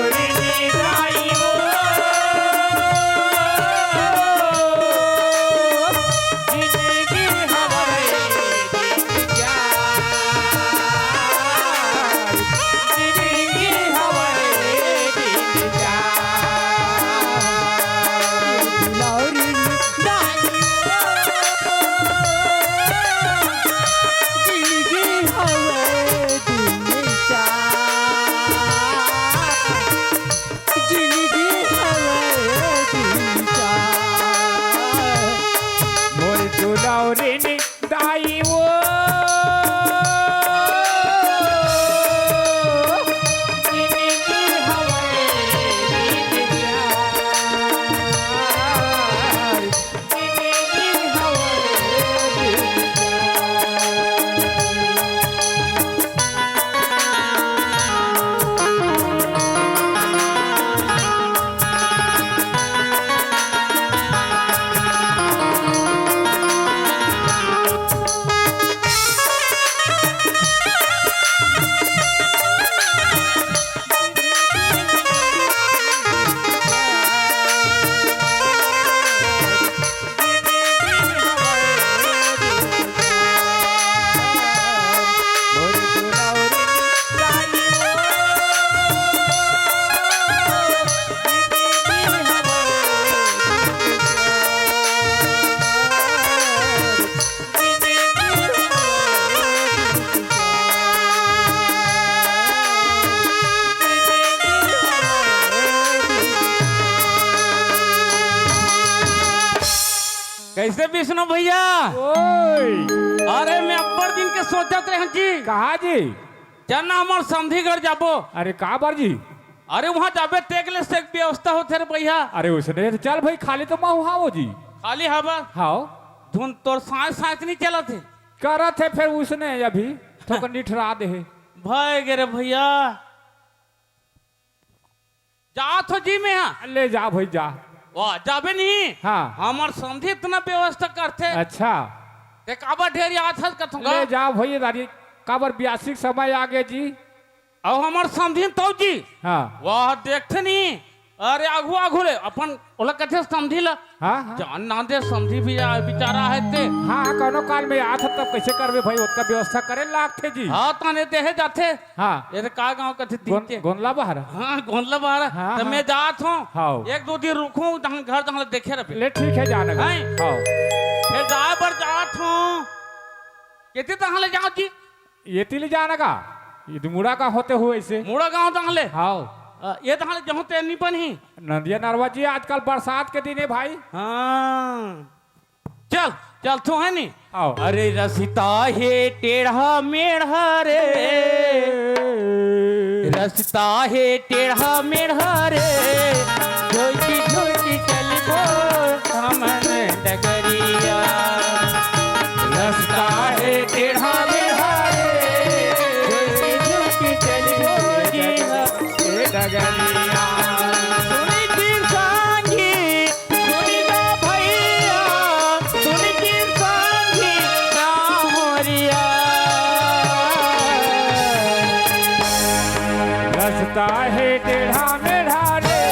कइसे विष्णु भैया? ओए। अरे, मैं अब्बड़ दिन के सोचत रहेंव जी। कहाँ जी? चल ना, हमर समधी घर जाबो। अरे, काबर जी? अरे, उहाँ जाबे, तेक ले सेक व्यवस्था होथे रे भैया। अरे, ओइसने चल भाई, खाली तो मैं उहाँ हो जी। खाली हवा। हाव। धुन तोर सांस सांस नहीं चलत हे। करत हे फेर उसने अभी थोकन निठरा दे हे। भय गे रे भैया। जात हो जी मैं हा। ले जा भाई जा। वाह, जाबे नहीं। हाँ। हमर समधी इतना व्यवस्था करथे। अच्छा। ते काबर ढेर याद हस कथूं का? ले जा भाई दारी। काबर ब्यासी के समय आ गे जी। अउ हमर समधी तो जी। हाँ। वाह, देखथे नहीं। अरे आघू आघू ले अपन ओला कथे समधी ला। हाँ, हाँ। जान ना दे समधी भी आ, बेचारा हे ते। हाँ, कोनो काल में आत हे तब कैसे करबे भाई, ओतका व्यवस्था करे लागथे जी। हाँ, तने देहे जाथे। हाँ। ये तो का गाँव कथे गोन-, दीचे। गोनला बहारा। हाँ, गोनला बहारा। हाँ, तो हाँ। मैं जात हूँ। हाँ। एक दो दिन रुकूं, तहन घर तहन देखे रहे। ले ठीक है, जाने का। हैं? हाँ। फिर जाए पर जात हूँ। कितने तहन ले जाओ जी? ये तिली जाने का। ये तो मुड़ा का होते हुए इसे। मुड़ा गाँव तहन ले। हाँ। अ, ये तहन ले जहूँ ते नहीं बनी। नदिया नरवा जी, आजकल बरसात के दिन है भाई। हाँ। चल, चल, तू है नी? आओ। अरे रस्ता हे टेढ़ा मेढ़ा रे, रस्ता हे टेढ़ा मेढ़ा रे, झोंकी झोंकी चलबो हमन डगरिया। रस्ता हे टेढ़ा मेढ़ा रे, झोंकी झोंकी चलबो जी हम डगरिया। सुनी जी संगी, सुनी लो भैया, सुनी जी संगी, राम मोरिया। रस्ता हे टेढ़ा मेढ़ा रे,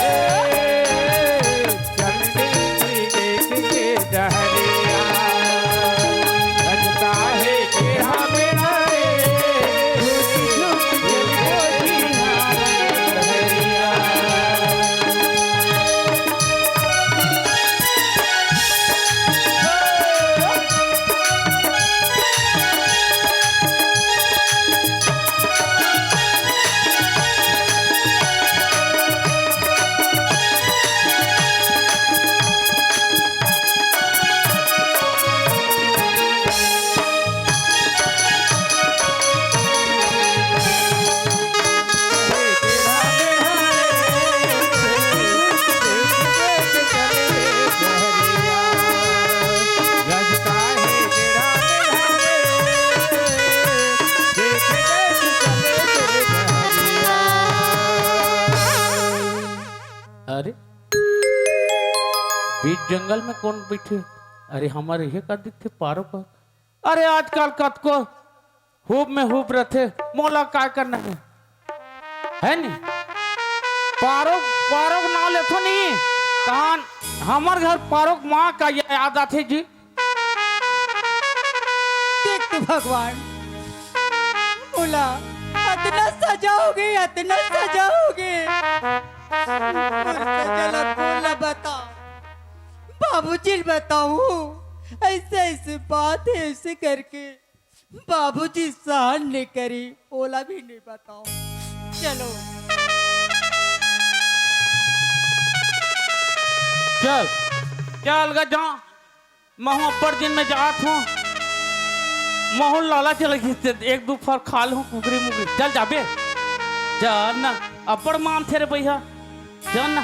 चल देख के डहरिया। रस्ता हे टेढ़ा मेढ़ा रे, झुक झुक चल डहरिया। अरे, बीच जंगल में कौन बैठे? अरे, हमर इहे का दिखथे, पारो का। अरे, आजकल कतको हुब में हुब रथे, मोला काय करना हे, है नी? पारो, पारो के नाव लेथो नी, तहान हमर घर पारो के माँ का याद आथे जी। देख तो भगवान, मोला अतना सजा होगे, अतना सजा होगे। मोर सजा ला कोन ला बताओं? बाबूजी ला बताऊं? ऐसे, ऐसे बात हे, ऐसे करके बाबूजी सहन नहीं करी, ओला भी नहीं बताओं। चलो। चल, चल गा जा। महूं अब्बड़ दिन में जात हूं। महूं लालच लगिस ते एक दू फर खा लूं कुकरी मुकरी। चल जाबे। जा ना, अब्बड़ मानथे रे भैया। जा ना।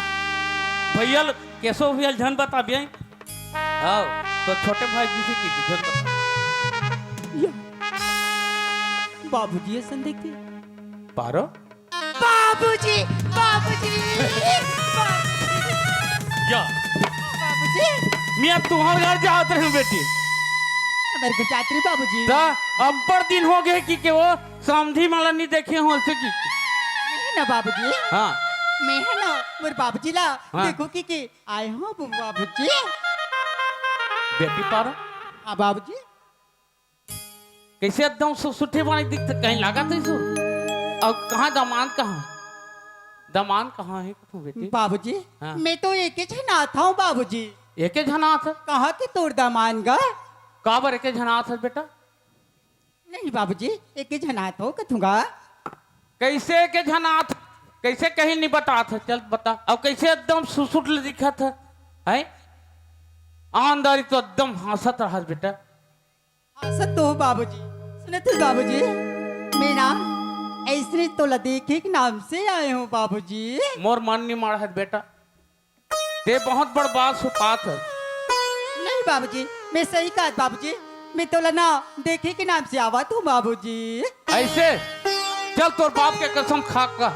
भैया ल-, केशव भैया ल झन बताबे। आओ, तो छोटे भाई जी से की, की झन बता। या। बाबूजी असन देखथे। पारो? बाबूजी, बाबूजी, बाबूजी। या। बाबूजी। मैं अब तुम्हारे घर जात रहे हूँ बेटी। हमारे घर जात रहे बाबूजी। ता अब्बड़ दिन हो गए कि के वो समधी माला नहीं देखे हो से की। नहीं ना बाबूजी। हाँ। मैं है ना, मोर बाबूजी ला हाँ। देखो कि के आए हो बाबूजी। बेटी पारो। हाँ बाबूजी। कैसे एकदम सुसुठी बने दिखत, कहीं लागत है सो? अउ कहाँ दमांद कहाँ? दमांद कहाँ है कथू बेटी? बाबूजी, हाँ। मैं तो एके झन आत हूँ बाबूजी। एके झन आत है? कहाँ के तोर दमांद गा? काबर एके झन आत है बेटा? नहीं बाबूजी, एके झन आत हूँ कथूंगा। कैसे एके झन आत? कैसे कहीं नहीं बतात है? चल बता। अउ कैसे एकदम सुसुट ले दिखत है? हैं? आंदरी तो एकदम हंसत रहत बेटा। हंसत तो हो बाबूजी। सुनत हो बाबूजी, मैं ना ऐसने तोला देखे के नाम से आए हूँ बाबूजी। मोर मन नहीं माड़त बेटा, ते बहुत बड़ बात सुपात है। बाबूजी, मैं सही कहत बाबूजी, मैं तोला ना देखे के नाम से आवत हूँ बाबूजी। ऐसे? चल तोर बाप के कसम खा का,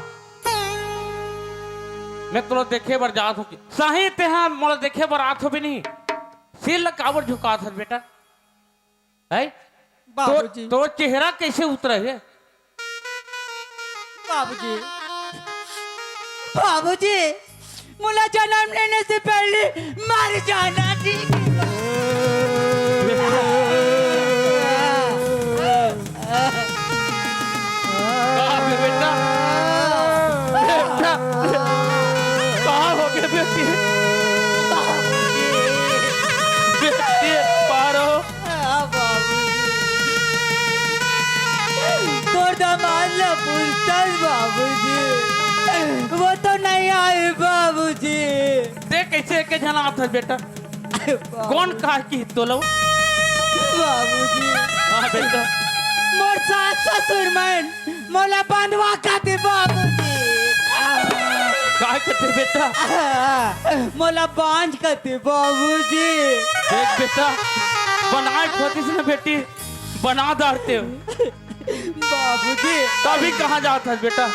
मैं तोला देखे बर जात हूँ। सही तेहा मोला देखे बर आत हो भी नहीं, सिर ल काबर झुकात हस बेटा? है? बाबूजी। तोर चेहरा कैसे उतरा है? बाबूजी, बाबूजी, मोला जन्म लेने से पहले मर जाना ठीक है। का हो गया बेटा? बेटा, का हो गया बेटी? बेटी, पारो। हाँ, बाबूजी। तोर दामाद ला पूछथस बाबूजी, वो तो नहीं आए बाबूजी। देख कैसे एक झन आत है बेटा। बाबूजी। कौन कहा कि तोला? बाबूजी। हाँ बेटा। मोर सास ससुर मन मोला बंधवा कथे बाबूजी। का कथे बेटा? मोला बांझ कथे बाबूजी। देख बेटा, बनाए खोदिस ना बेटी, बना डारते हो। बाबूजी। तभी कहाँ जात हस बेटा?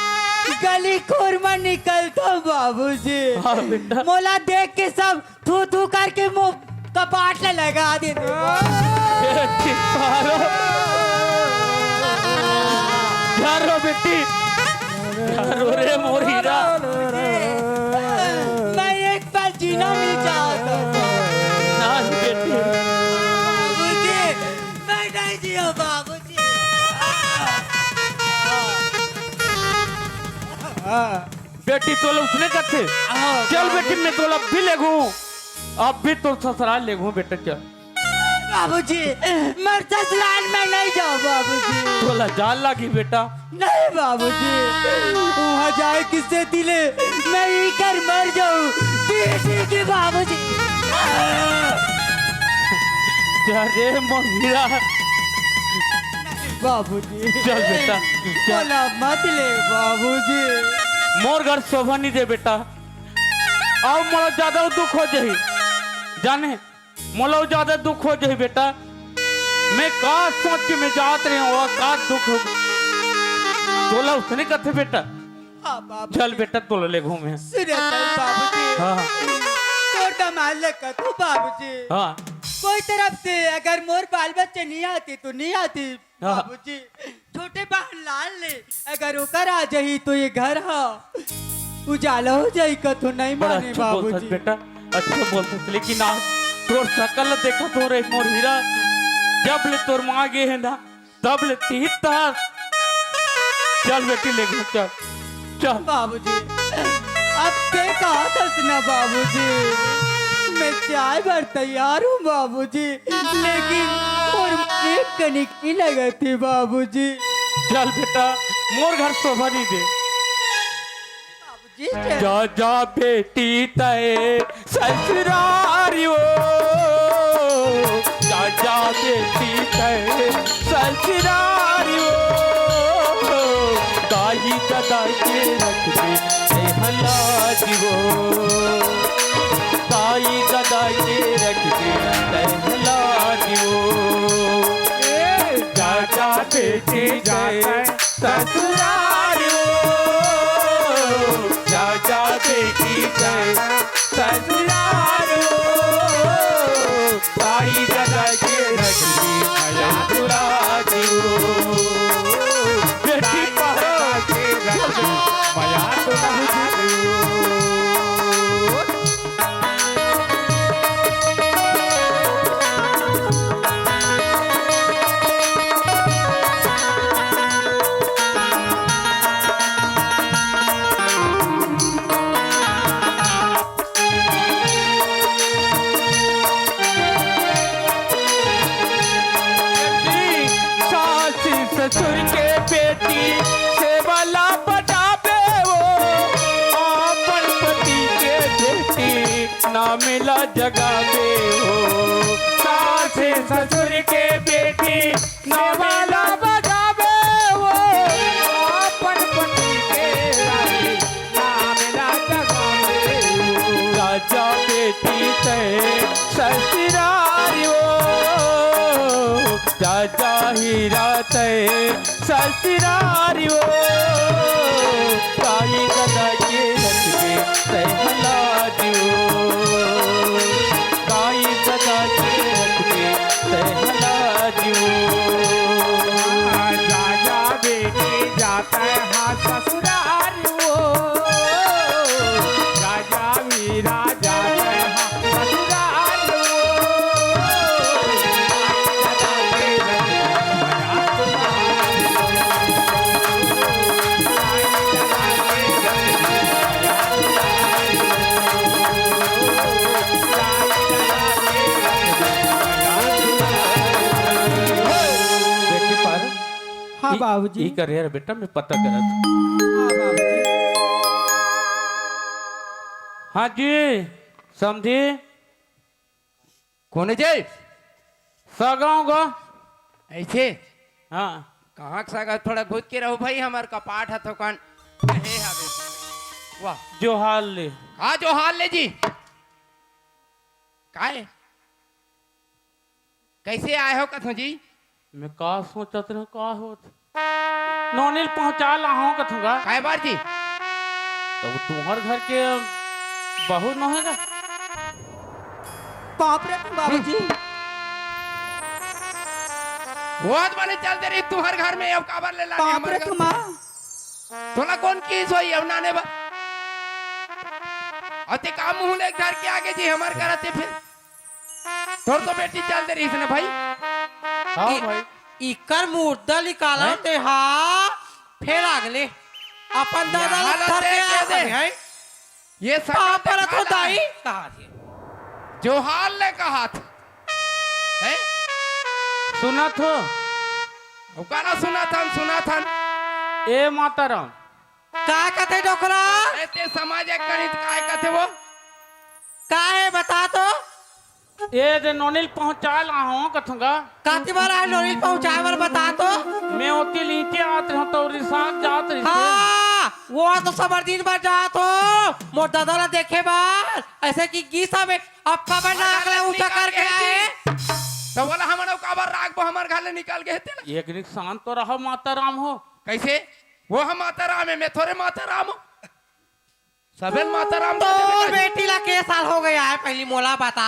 गली खोर में निकलता हूँ बाबूजी। हाँ बेटा। मोला देख के सब थू थू करके मुंह कपाट ले लगा देते। बेटी, पारो। घर रो बेटी। घर रो रे मोर हीरा। मैं एक पल जीना नहीं चाहता। ना बेटी। बाबूजी, मैं नहीं जियो बाबूजी। बेटी तोला उसने कथे। हाँ, चल बाबू। बेटी, मैं तोला अभी लेगू, अभी तोर ससुराल लेगू बेटा, चल। बाबूजी, मैं ससुराल में नहीं जाऊँ बाबूजी। तोला जान लागी बेटा। नहीं बाबूजी, वहाँ जाए किससे दिले, मैं इकर मर जाऊँ। ठीक है बाबूजी। जा रे मंगीरा। बाबूजी। चल बेटा, चल। मोला मत ले बाबूजी। मोर घर शोभा नहीं दे बेटा। अउ मोला ज्यादा दुख हो जाही। जाने, मोला ज्यादा दुख हो जाही बेटा। मैं का सोच के मैं जात रहे हूँ, का दुख हो। तोला उसने कथे बेटा। हाँ, बाबू चल जी। बेटा, तोला ले घूमे। सुनत हस बाबू जी। हाँ। तोर दामाद ल कथों बाबू जी। हाँ। कोई तरफ से अगर मोर बाल बच्चे नहीं आते तो नहीं आते हाँ। बाबू जी। छोटे बहन लाल ले अगर ओकर आ जाही तो ये घर हा उजाला हो जाही कथों नहीं बड़ा माने अच्छा बाबू बोलथस जी। बेटा, अच्छा बोलथस, लेकिन आज तोर शकल देखत हों रे मोर हीरा, जब ले तोर माँ गे हे ना, तब ले तीत तहस। चल बेटी, ले घर चल, चल। बाबूजी, अब ते कहा थस ना बाबूजी, मैं जाए बर तैयार हूँ बाबूजी, लेकिन मोर एक कनिक नहीं लगत हे बाबूजी। चल बेटा, मोर घर शोभा नहीं दे। बाबूजी, चल। जा जा बेटी तय ससुरारी ओ, जा जा बेटी तय ससुरारी ओ, दाई ददा के रखबे तय हलाज ओ, दाई ददा के रखबे तय हलाज ओ। ए, जा जा बेटी तय ससुरारी ओ, जा जा बेटी तय ससुरारी ओ, ताई दादा के रखबे मया दुलारी ओ, बेटी पहरा के रखबे मया दुलारी ओ। बेटी, सास ससुर के बेटी, सेवा ला बजाबे ओ, अपन पति के बेटी, नाम ला जगाबे ओ। सास ससुर के बेटी, नाम ला बजाबे ओ, अपन पति के बेटी, नाम ला जगाबे ओ। राजा बेटी ससुरारी ओ, जा जा हीरा तय ससुरारी ओ, काई गदा के रथ के तय हला दियो, काई गदा के रथ के तय हला दियो। जा जा बेटी जाता है ससुरारी ओ, जा जा वीरा जाता है ससुराल ओ। देखी पार। हाँ ई, बाबूजी। ई करे यार बेटा, मैं पता करत। हाँ बाबूजी। हाँ जी, समधी। कोन हे जी? सगांव गा। ऐसे? हाँ। कहाँ के सगा? थोड़ा घुस के रहो भाई, हमर कपाट ह थोकन। हे हवे। वाह। जोहार ले। हाँ, जोहार ले जी। काय? कैसे आए हो कथो जी? मैं का सोचत रहे, का होत? नोनी ल पहुंचा लाहूं कथूंगा। काय बार जी? तब तुम्हर घर के बहू नोहे गा? बाप रे बाबूजी। वो आज बने चल दे रही तुम्हर घर में, अब काबर ले लाने बाप हमर रे घर? तुमा। तोला कौन की सोई अब नाने बा? अते काम मुंह ले घर के आगे जी हमर घर आते फिर। तोर तो बेटी चल दे रही इसने भाई। हाँ ई, भाई। इकर मुर्दा निकाला हैं? ते हा, फेर आगले। अपन दादा यहाँ ला ला थर दे के के आ दे। गए हैं। ये सकल पापा ला देखा तो ला। दाई कहा थे। जोहार ले कहा था। हैं? सुनत हो? ओकरा सुनत हन, सुनत हन। ए माता राम। का कथे डोकरा? ए ते समाज एक कनित काय कथे वो? का हे बता तो? ए दे नोनी ल पहुंचा लाहूं कथूंगा। काती वाला हे नोनी ल पहुंचाए बर बता तो? मैं ओती लीचे आत रहूं तो रिसात जात रहिस। हाँ, वो तो सबर दिन बर जात हो। मोर दादा ला देखे बर, ऐसे कि गीसा में अब काबर नाक ले ऊंचा करके आए। तो बोला हमन काबर राख बो हमर घर ले निकल गए थे ना। एक निक शांत तो रहो माता राम हो। कैसे? वो हम माता राम है, मैं थोड़े माता राम हूँ। सबेल माता राम का देवे तोर का बेटी ला के साल हो गया है, पहली मोला बता।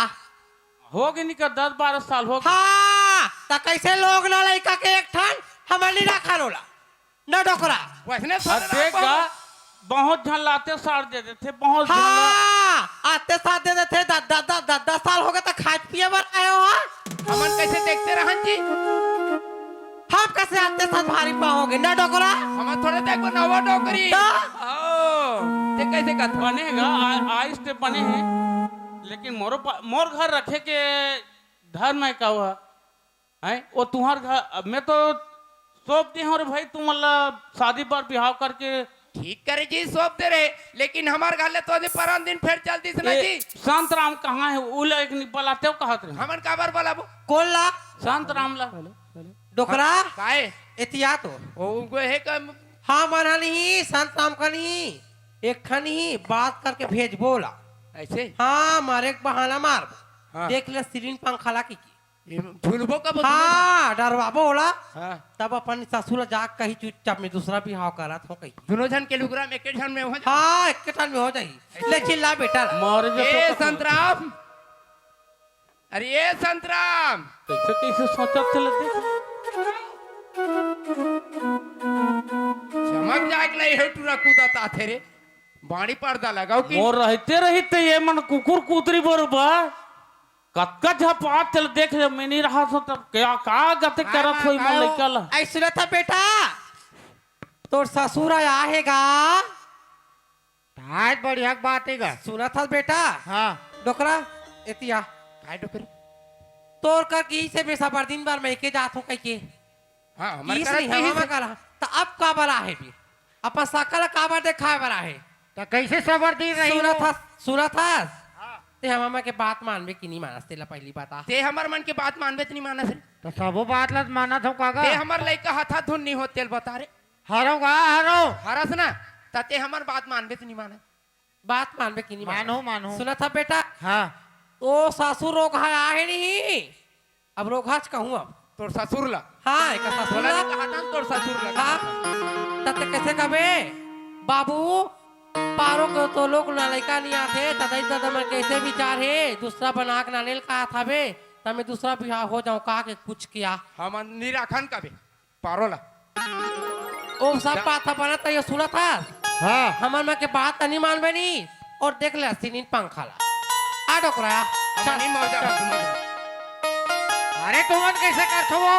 हो गए निकर दस बारह साल हो गए। हाँ, त कैसे लोग ना लइका के एक ठन हमर नी रखा लोला, न डोकरा। वैसने अब थोड़े देख राख गा, पाबो। बहुत झन लाते सार दे देथे, बहुत झन ला- हाँ, आते सार दे देथे, दस दस दस दस दस साल हो गए त खाए पिए बर आए हो, हाँ? हमन कैसे देखते रहन जी? हम कैसे आते साथ भारी पाओगे ना डोकरा? हम थोड़े देखबो नवा डोकरी। तो? ओ, ते कैसे कथो? बनेगा, आ-, आइस ते बने हे, लेकिन मोरो पा-, मोर घर रखे के धर्म है का हुआ? हैं? वो तुम्हार घर, अब मैं तो सौंप दे हूँ रे भाई, तुम मतलब शादी पर बिहाव करके। ठीक करे जी, सौंप दे रहे, लेकिन हमार घर ले तो अभी परान दिन फेर चल दिस ना ए, जी। शांत राम कहाँ है? उला एक नि-, बलाते हो कहत रहे। हमन काबर बलाबो? कोन ला? शांत राम ला। डोकरा? काहे? एतिया तो। ओ, उनको है कम। हाँ, मन हा नहीं, शांत राम का नहीं। एक ठा नहीं, बात करके भेजबो ला। ऐसे? हाँ, मारे एक बहाना मार। हाँ। देख ले, सीलिंग पंखा ला की, की। ये झुलबो कब? हाँ, डरवाबो ओला। हाँ। तब अपन ससुर ला जाके कही, "चुपचाप में दूसरा बिहाव करत हो," कही। दोनों झन के लुगरा में एक झन में हो जाए। हाँ, एक ठन में हो जाही। ले चिल्ला बेटा। मारे जो ए तो संतराम, अरे ए संतराम। कैसे, कैसे सोचत चलत देख। चमक जाए के नहीं हो, टूरा कूदत आथे रे। बाड़ी पर्दा लगाओ कि मोर रहते रही ते ये मन कुकुर कुतरी बरोबर। कतका झपात चल देख ले, मैं नहीं रहा सो तब क्या, का गते हाँ, करत हाँ, होई का मन हो? लइका ला। ऐ सुनत हा बेटा, तोर ससुर आया हे गा। आज बढ़िया के बात हे गा। सुनत हा बेटा? हाँ। डोकरा, एतिया। काय डोकरी? तोर कर की से बेसा बर दिन बर मैं के जात हूँ कह के। हाँ, हमर किस करत नहीं, किस हवा करा। त अब काबर आहे बे? अपन सकल काबर देखाए बर आहे? त कैसे सबर दिन रही सुनत वो? हस, सुनत हस? हाँ। ते हमर मन के बात मानबे कि नहीं मानस, तेला पहली बता। ते हमर मन के बात मानबे त नहीं मानस रे। त सबो बात ला मानत हो कागा? ते हमर लइका हथा धुन नहीं होत, तेल बता रे। हरो गा, हरो। हरस ना, त ते हमर बात मानबे त नहीं मानस। बात मानबे कि नहीं मानस? मानो, मानो। सुनत हा बेटा? हाँ। तो ससुर रोगहा आहे नहीं, अब रोगहाच कहूँ अब। तोर ससुर ला? हाँ, एकर ससुर बोला ला। नहीं कहा था तोर ससुर ला। हाँ, त ते कैसे कबे? बाबू, पारो के तो लोग ना लइका नहीं आथे, त दाई ददा मन कैसे विचार हे, दूसरा बना के ना लेल कहा था बे, त मैं दूसरा बिहाव हो जाऊँ का के कुछ किया। हम नहीं राखन कबे। पारो ला। ओ सब ए बात ह बनत हे, सुनत हस? हाँ। हमन मन के बात त नहीं मानबे नहीं। और देख ले सिनीन पंखा ला। आ डोकरा। हमन नहीं मर जा, तुमन। अरे तुमन कैसे करथो वो?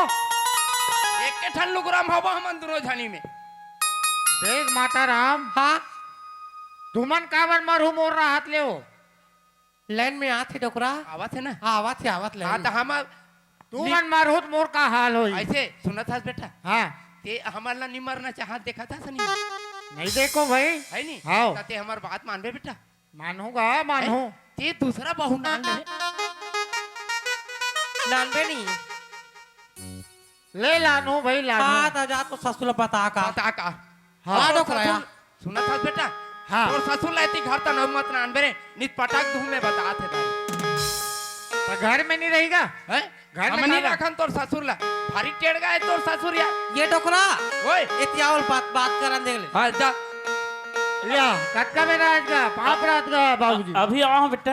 एक के ठन लुगरा म हवा हमन दोनों झनी में। देख माता राम। हाँ। तुमन काबर मरहू मोर राहत ले हो? लाइन में आत हे डोकरा। आवत हे ना? हाँ, आवत हे, आवत ले। हाँ, त हम तू मन मारहू त मोर का हाल होई? ऐसे सुनत हस बेटा? हाँ। ते हमर ला नहीं मरना चाहत, देखत हस नहीं? नहीं देखो भाई। है नहीं? हाँ। त ते हमर बात मानबे बेटा? मानहूँ गा, मानहूँ। हैं? ते दूसरा बहू नान ले। नानबे नहीं। ले लानहूँ भाई, लानहूँ। हाँ, त जा तो ससुर ला बता का। बता का? हाँ। हाँ, तो डोकरा। ससुर, सुनत हस बेटा? हाँ। तोर ससुर ला एती घर त नौ मत नानबे रे, नित पटक दूँ मैं बतात हे तारी। त घर में नहीं रहेगा? हैं? घर में हम नहीं काला? राखन तोर ससुर ला। भारी टेड़गा हे तोर ससुर यार। ये डोकरा। ओए। एती आवल बात, बात करन दे ले। हाँ, जा। या, कतका बेरा आज का? पाँच रात का बाबूजी। अभी आओ बेटा।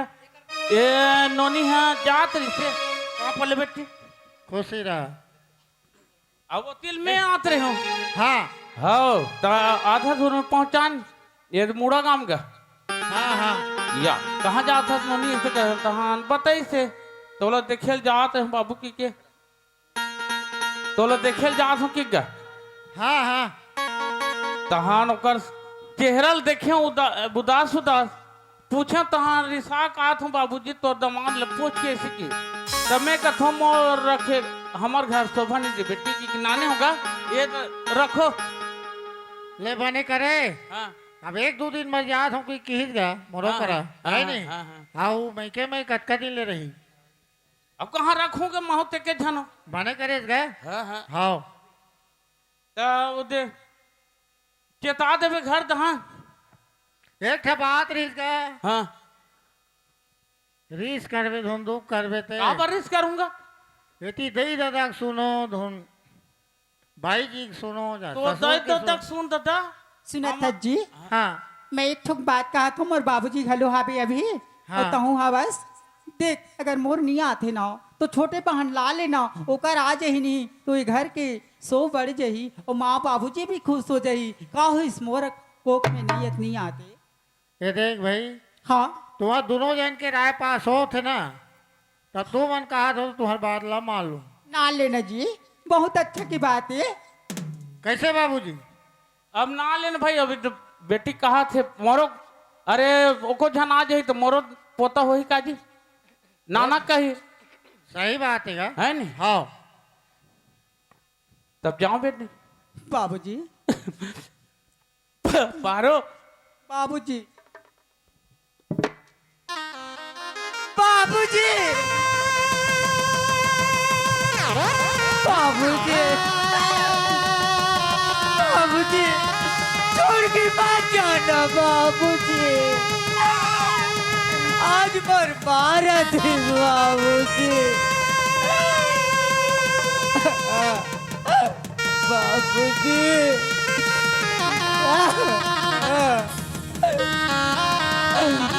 ए, नोनी हाँ जात रहिसे। कहाँ पले बेटी? खुशी रहा। अब वो तिल में आत रहे हो। हाँ। हाँ, त आधा दूर में पहुँचान, ये मुड़ा गांव का। हाँ, हाँ। या, कहाँ जात हस नोनी? ऐसे कहे, तहान बताइसे, तोला देखेल जात रहे बाबू की के। तोला देखेल जात हो कि गा? हाँ, हाँ। तहान ओकर चेहरा ल देखे उदा-, उदास, उदास। पूछे तहान रिसा कात हूँ, "बाबूजी, तोर दमांद ल पूछ के सीखी।" तब मैं कथों, "मोर रखे, हमर घर शोभा नहीं दे बेटी की नाने होगा, ये त रखो।" ले बने करे। हाँ। अब एक दो दिन मर जात हूँ कि किहित गा, मोरो हाँ, करा, हाँ, है हाँ, नहीं? हाँ, हाँ। हाँ, वो मैं के मैं कतका दिन ले रही। अब कहाँ रखूंगे महू ते के झनो? बने करे गा? हाँ, हाँ। हाँ। त वो दे, चेता देबे घर दहां। एक ठे बात रहिस गा। हाँ। रीस करबे धुन, दुख करबे ते। काबर रीस करूंगा? एती दई ददा के सुनो धुन, बाई जी के सुनो जा, तो ससुर दई के ददा सुनो। के सुन ददा। सुनत हस जी? हाँ। मैं एक ठोक बात कहत हूँ, मोर बाबूजी घलो हावे अभी, हाँ। अउ तहूँ हवस। देख, अगर मोर नी आथे ना, तो छोटे बहन ला लेना, ओकर आ जही नहीं, तो ये घर के सो बढ़ जही, अउ माँ बाबूजी भी खुश हो जही। का होइस, मोर कोख में नीयत नी आते। ये देख भाई, हाँ। तुम्हार दोनों जन के राय पास होत हे ना, तब तुमन कहा तो तुम्हार बात ला मान लो। ना लेना जी, बहुत अच्छा की बात है। कैसे बाबूजी? अब ना लेन भाई, अभी तो बेटी कहा थे मोरो, अरे ओको झन आ जाही तो मोरो पोता होही का जी? नाना कही। सही बात है गा। है नी? हाँ। तब जाओ बेटी। बाबूजी। पारो। बाबूजी। बाबूजी, बाबूजी, बाबूजी, छोड़ के मत जाना बाबूजी। आज मोर मारत हे बाबूजी। बाबूजी।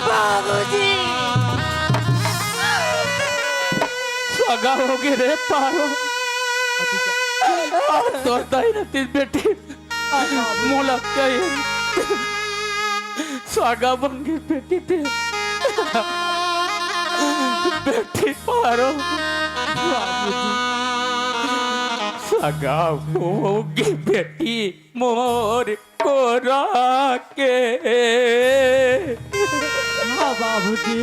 बाबूजी। सगा होगे रे पारो। अब तोर दाई रतिस बेटी। मोला कही। सगा बन गे बेटी ते। बेटी पारो। सगा होगे बेटी मोर कोरा के। हाँ बाबूजी।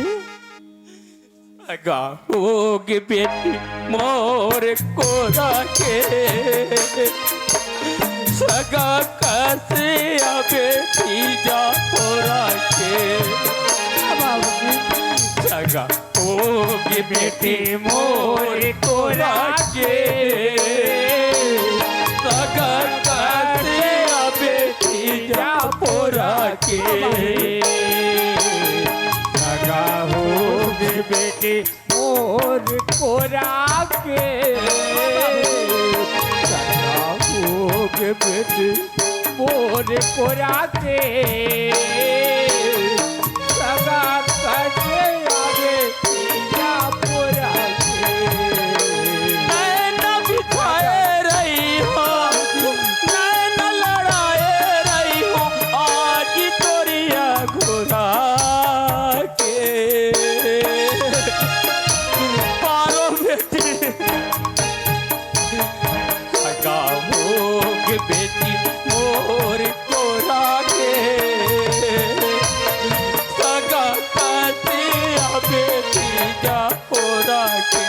सगा होगे बेटी मोर कोरा के। सगा कस अबे तीजा पोरा के। हाँ बाबूजी। सगा होगे बेटी मोर कोरा के। सगा कस अबे तीजा पोरा के। सगा होगे बेटी मोर कोरा के, सदा भोग बेटी मोर कोरा के, सदा कटे आवे पिया मोरा के। नैन बिछाए रही हो, नैन लड़ाए रही हो, आज तोरिया घोरा के। पारो बेटी, सगा भोग बेटी मोर कोरा के, सगा कटे आवे पिया कोरा के।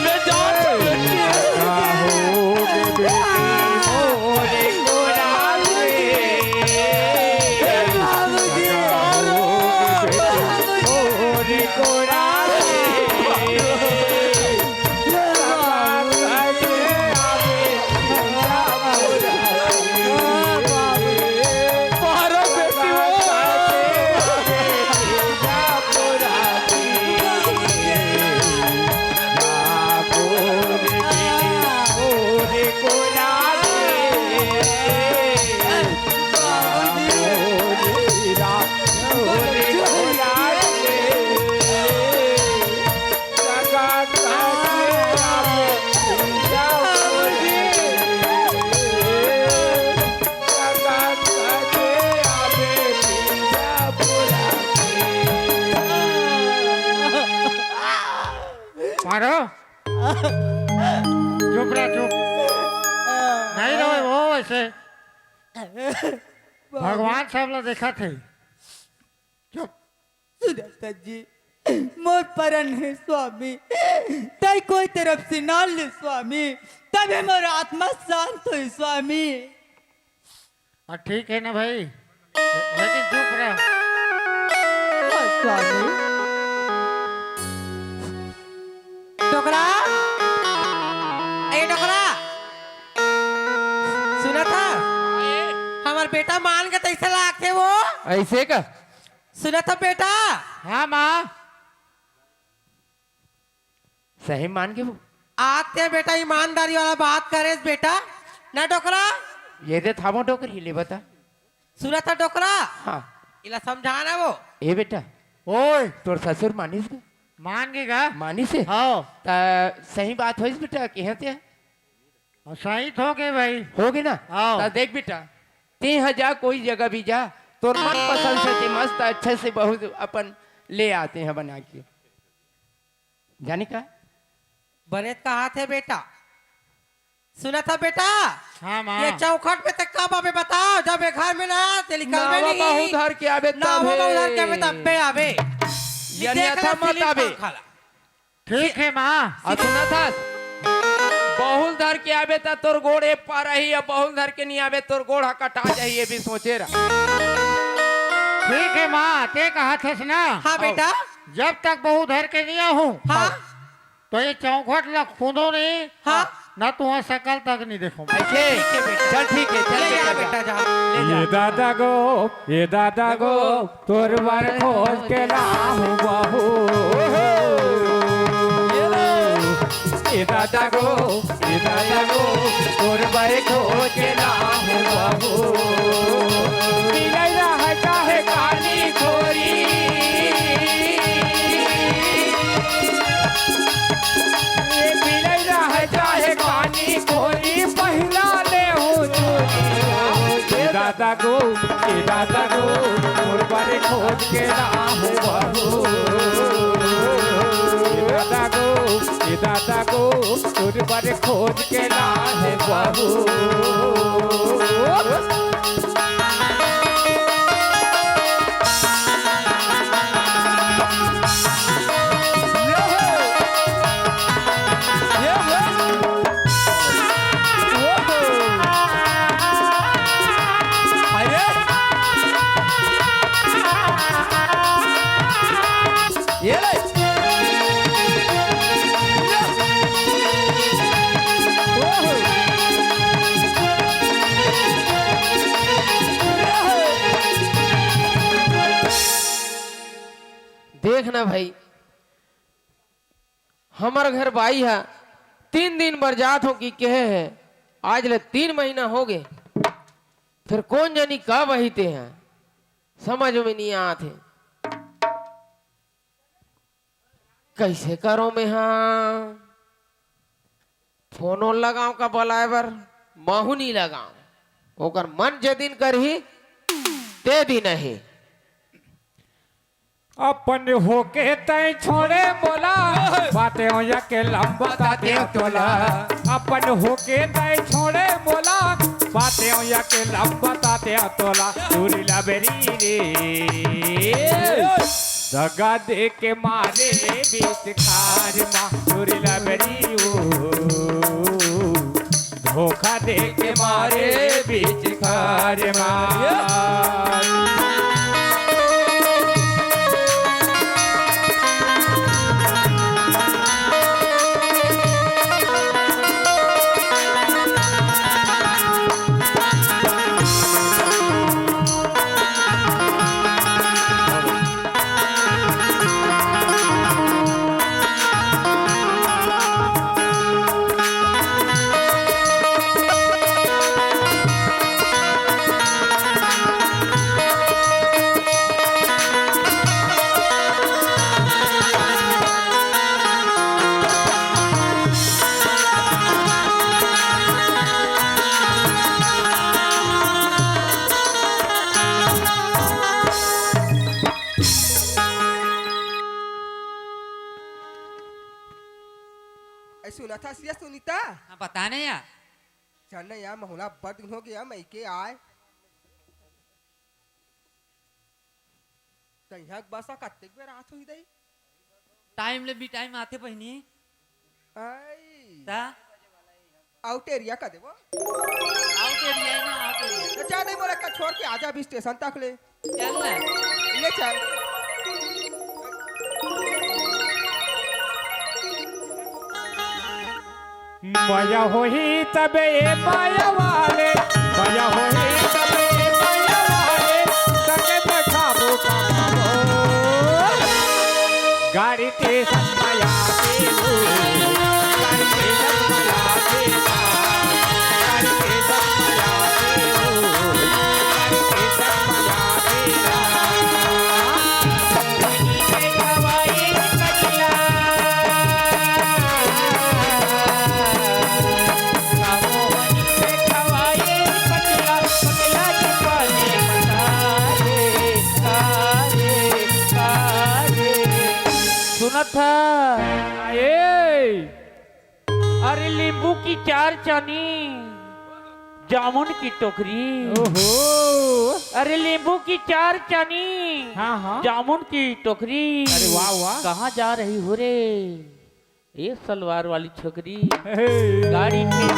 ले जा बेटी। सगा भोग बेटी मोर कोरा के। मारो। चुप रह, चुप। नहीं रहे वो वैसे। भगवान सब ला देखत हे। चुप। सुनत जी, मोर परन हे स्वामी, तैं कोई तरफ से ना ले स्वामी, तबे मोर आत्मा शांत होई स्वामी। हाँ, ठीक है ना भाई, लेकिन चुप रह। हाँ, स्वामी। डोकरा, ए डोकरा, सुनत हस? हमर बेटा मान के तैसे लागथे वो। ऐसे का? सुनत हस बेटा? हाँ माँ। सही मान के वो। आज ते बेटा ईमानदारी वाला बात करेस बेटा, ना डोकरा? ये दे थामो डोकरी, ले बता। सुनत हस डोकरा? हाँ। इला समझा ना वो। ए बेटा, ओए। तोर ससुर मानिस गा? मान गे गा? मानिस हे? हाँ। त सही बात होइस बेटा, कहे ते? और सही तो हो गए भाई। हो गए ना? हाँ। त देख बेटा, ते ह जा कोई जगह भी जा, तोर मन पसंद से ते मस्त अच्छे से बहुत अपन ले आते हैं बना के। जाने का? बने त कहा थे बेटा। सुनत हस बेटा? हाँ, माँ। ये चौखट में ते कब आबे बताओ, जब ये घर में ना, ते निकलबे ना, नहीं। बहू धर के आबे ना, तब बहू धर के आबे हे। तब पे आबे। ये अन्यथा देखना मत सीलिंग आबे। पंखा ला। ठीक हे, माँ। अउ सुनत हस? बहू ल धर के आबे त तोर गोड़ ए पार रही, अउ बहू ल धर के नहीं आबे, तोर गोड़ ह कटा जाही, ये भी सोचे रह। ठीक हे, माँ, ते कहत हस ना। हाँ, बेटा। जब तक बहू धर के नहीं आहूँ, हाँ। त ये चौखट ला खोदो नहीं, हाँ। ना तुम्हार सकल तक नहीं देखो। ऐसे? ठीक हे, बेटा। चल, ठीक हे, चल, ले जा, बेटा, बेटा, जा। ले जा। ये दादा गो, ये दादा गो, तोर बर खोज के लाहूं बहू। ये दादा गो, ये दादा गो, तोर बर खोज के लाहूं बहू। मिलैला है चाहे कानी खोरी, ये मिलैला है चाहे कानी खोरी, पहिला ले हूँ चोरी। ये दादा गो, ए दादा गो, तोर बर खोज के लाहूं बहू। ए दादा गो, ए दादा गो, तोर बर खोज के लाहूं बहू। ये ले। देख ना भाई, हमर घर बाई ह तीन दिन बर जात हों कि कहे हे, आज ले तीन महीना होगे, फेर कोन जनी का बहिते हे, समझ में नइ आत हे। कइसे करों मेंहा? फोन ओन लगावं का बलाय बर? महूं नइ लगावं। ओकर मन जे दिन करही, ते दिन हे। अपन होके तैं छोड़े मोला, बातें होया के लंबा ताते तोला। अपन होके तैं छोड़े मोला, बातें होया के लंबा ताते तोला। चूरी लबरी रे, दगा दे के मारे बीच खार मा। चूरी लबरी ओ, धोखा दे के मारे बीच खार मा। ए, सुनत हस या सुनीता? हाँ, बता ना यार। चल ना यार, महूं ला अब्बड़ दिन होगे, मइके आय। तइहां बस कतेक बेर आत होही दई? टाइम ले भी टाइम आथे बहिनी। आई। ता? आउट एरिया का देबो? आउट एरिया है ना, आउट एरिया। तो जा दे मोला का छोड़ के आजा अभी स्टेशन तक ले। चल ना। ले चल। मया होही तबे ए माया वाले, मया होही तबे ए माया वाले, तके बैठाबो का गाड़ी के सतमया देहू, गाड़ी के सतमया देहू, गाड़ी के सतमया देहू, गाड़ी के सतमया देहू। सुनत है? ए! अरे लींबू की चार चानी, जामुन की टोकरी। ओहो। अरे लींबू की चार चानी, हाँ, हाँ। जामुन की टोकरी। अरे वाह, वाह। कहाँ जा रही हो रे, ए सलवार वाली छोकरी? हे। गाड़ी में।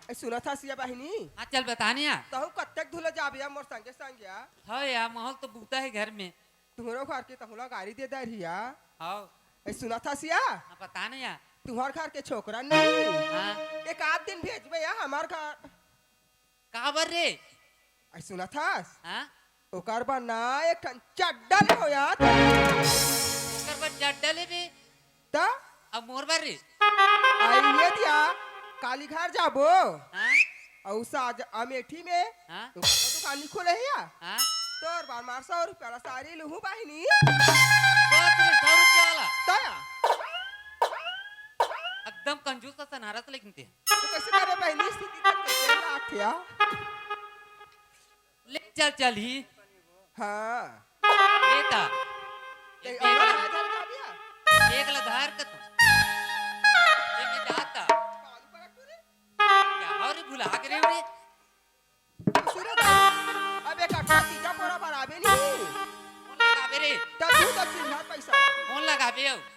ए, सुनत हस या बहिनी? हाँ, चल बता ना यार। तहूँ कतेक दूर ले जाबे या मोर संगे संग या? हाँ यार, महूँ तो बूता है घर में। तुहरो घर के तहूँ ला गारी दे दे रही या। हाँ। ए, सुनत हस या? हाँ, बता ना यार। तुहर घर के छोकरा नहीं। हाँ। एक आध दिन भेजबे या हमर घर। काबर रे? ए, सुनत हस? हाँ? ओकर बर ना एक ठन चड्डा ले हो यार। ओकर बर चड्डा लेबे? त? अब मोर बर रे? अइये दिया, काली घर जाबो। हाँ? अउ साज अमेठी में हाँ? दुकान, दुकान नहीं खुले हे या? हाँ? तोर बर मार सौ रुपया वाला साड़ी लूहूँ बहिनी। बाप रे, सौ रुपया वाला? त? एकदम कंजूस असन हरस लेकिन ते। तो कैसे करे बहिनी, स्थिति तो कैसे लाख या? ले चल, चल ही। हाँ। ले ता। ए, ए, अगर आ जा, आ जा, आ जा। एक ला धार के तू। ए, मैं जाता। कालू पलट तू रे। क्या हो रे, भुला के रे, रे? सुनो तो।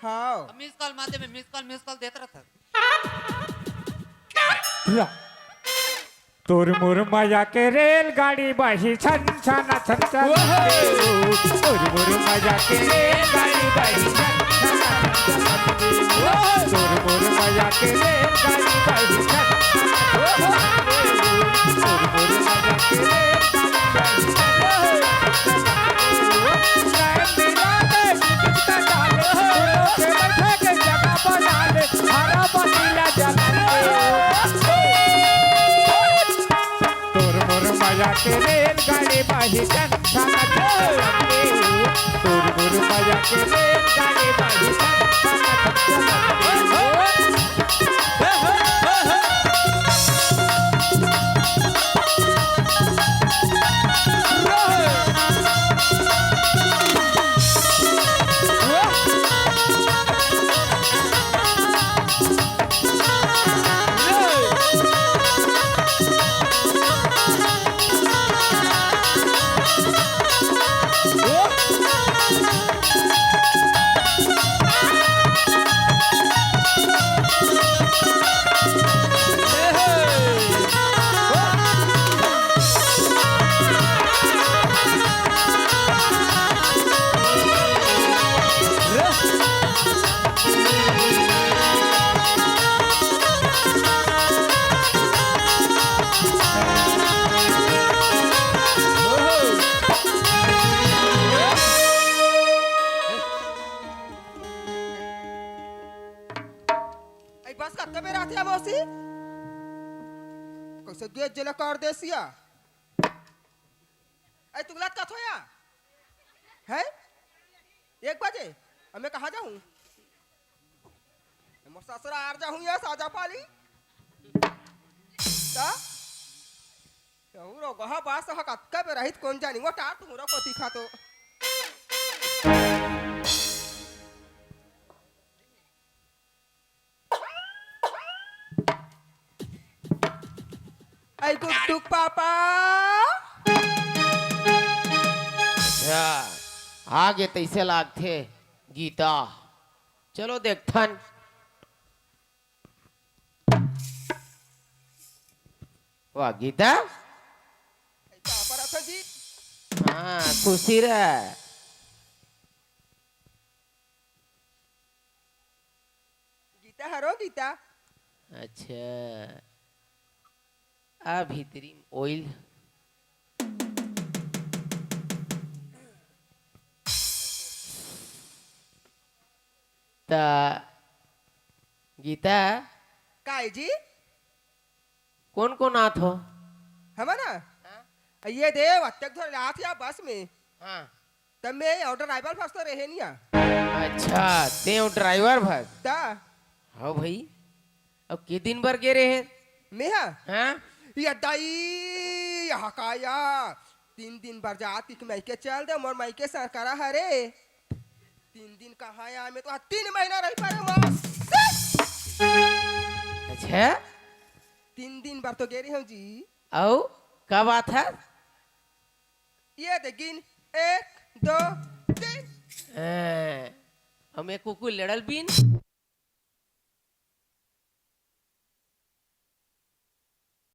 हाँ। अब मिस कॉल माते में मिस कॉल, मिस कॉल देत रहत। रा-, तोर मोर मया के रेलगाड़ी बही छन छन छन छन। ओहो। तोर मोर मया के रेलगाड़ी बही छन छन छन छन। ओहो। तोर मोर मया के रेलगाड़ी बही छन छन छन। ओहो। तोर मोर मया के रेलगाड़ी बही छन छन छन। तोर मोर मया के रेलगाड़ी बही छन छन छन। तोर मोर मया के रेलगाड़ी बही छन छन छन। ए बस कतका बेर आथे मौसी? कइसे गेट जेला कर देसिया? ए तुगलत कथो या? हैं? एक बजे? अब मैं कहाँ जाहूँ? मोर ससुरा आर जाहूँ या साजा पाली? ता? कहूँ रो गहा बास ह कतका बेर रहित कोन जानी, वो टार तुहूँ रो कोती खा तो। ऐ गुड्डू पापा। अच्छा, आगे तइसे लागथे गीता। चलो देखथन। वाह गीता। ऐ पापा रथ जी। हाँ, खुशी रह। गीता हरो गीता। अच्छा, आ भीतरी म ओइल। त गीता। काय जी? कोन कोन आत हो? हमन ना? हाँ? ये देव अत्तेक धर लात या बस में। हाँ। तब मैं अउ ड्राइवर फस तो रहे निया। अच्छा, तें अउ ड्राइवर फस। ता। हव भई। अब के दिन बर गे रहे? मैं हा? हाँ? ये दाई, यहाँ का या? तीन दिन बर जात कि मइके चल दे, मोर मइके सरकरा हरे। तीन दिन कहाँ या? मैं तो तीन महीना रही पारे मौसी। अच्छा? तीन दिन बर तो गे रहे हूँ जी। अउ का बात हे? ये दे गिन, एक, दो, तीन। हैं, हम एक कुकुर लड़ल बीन।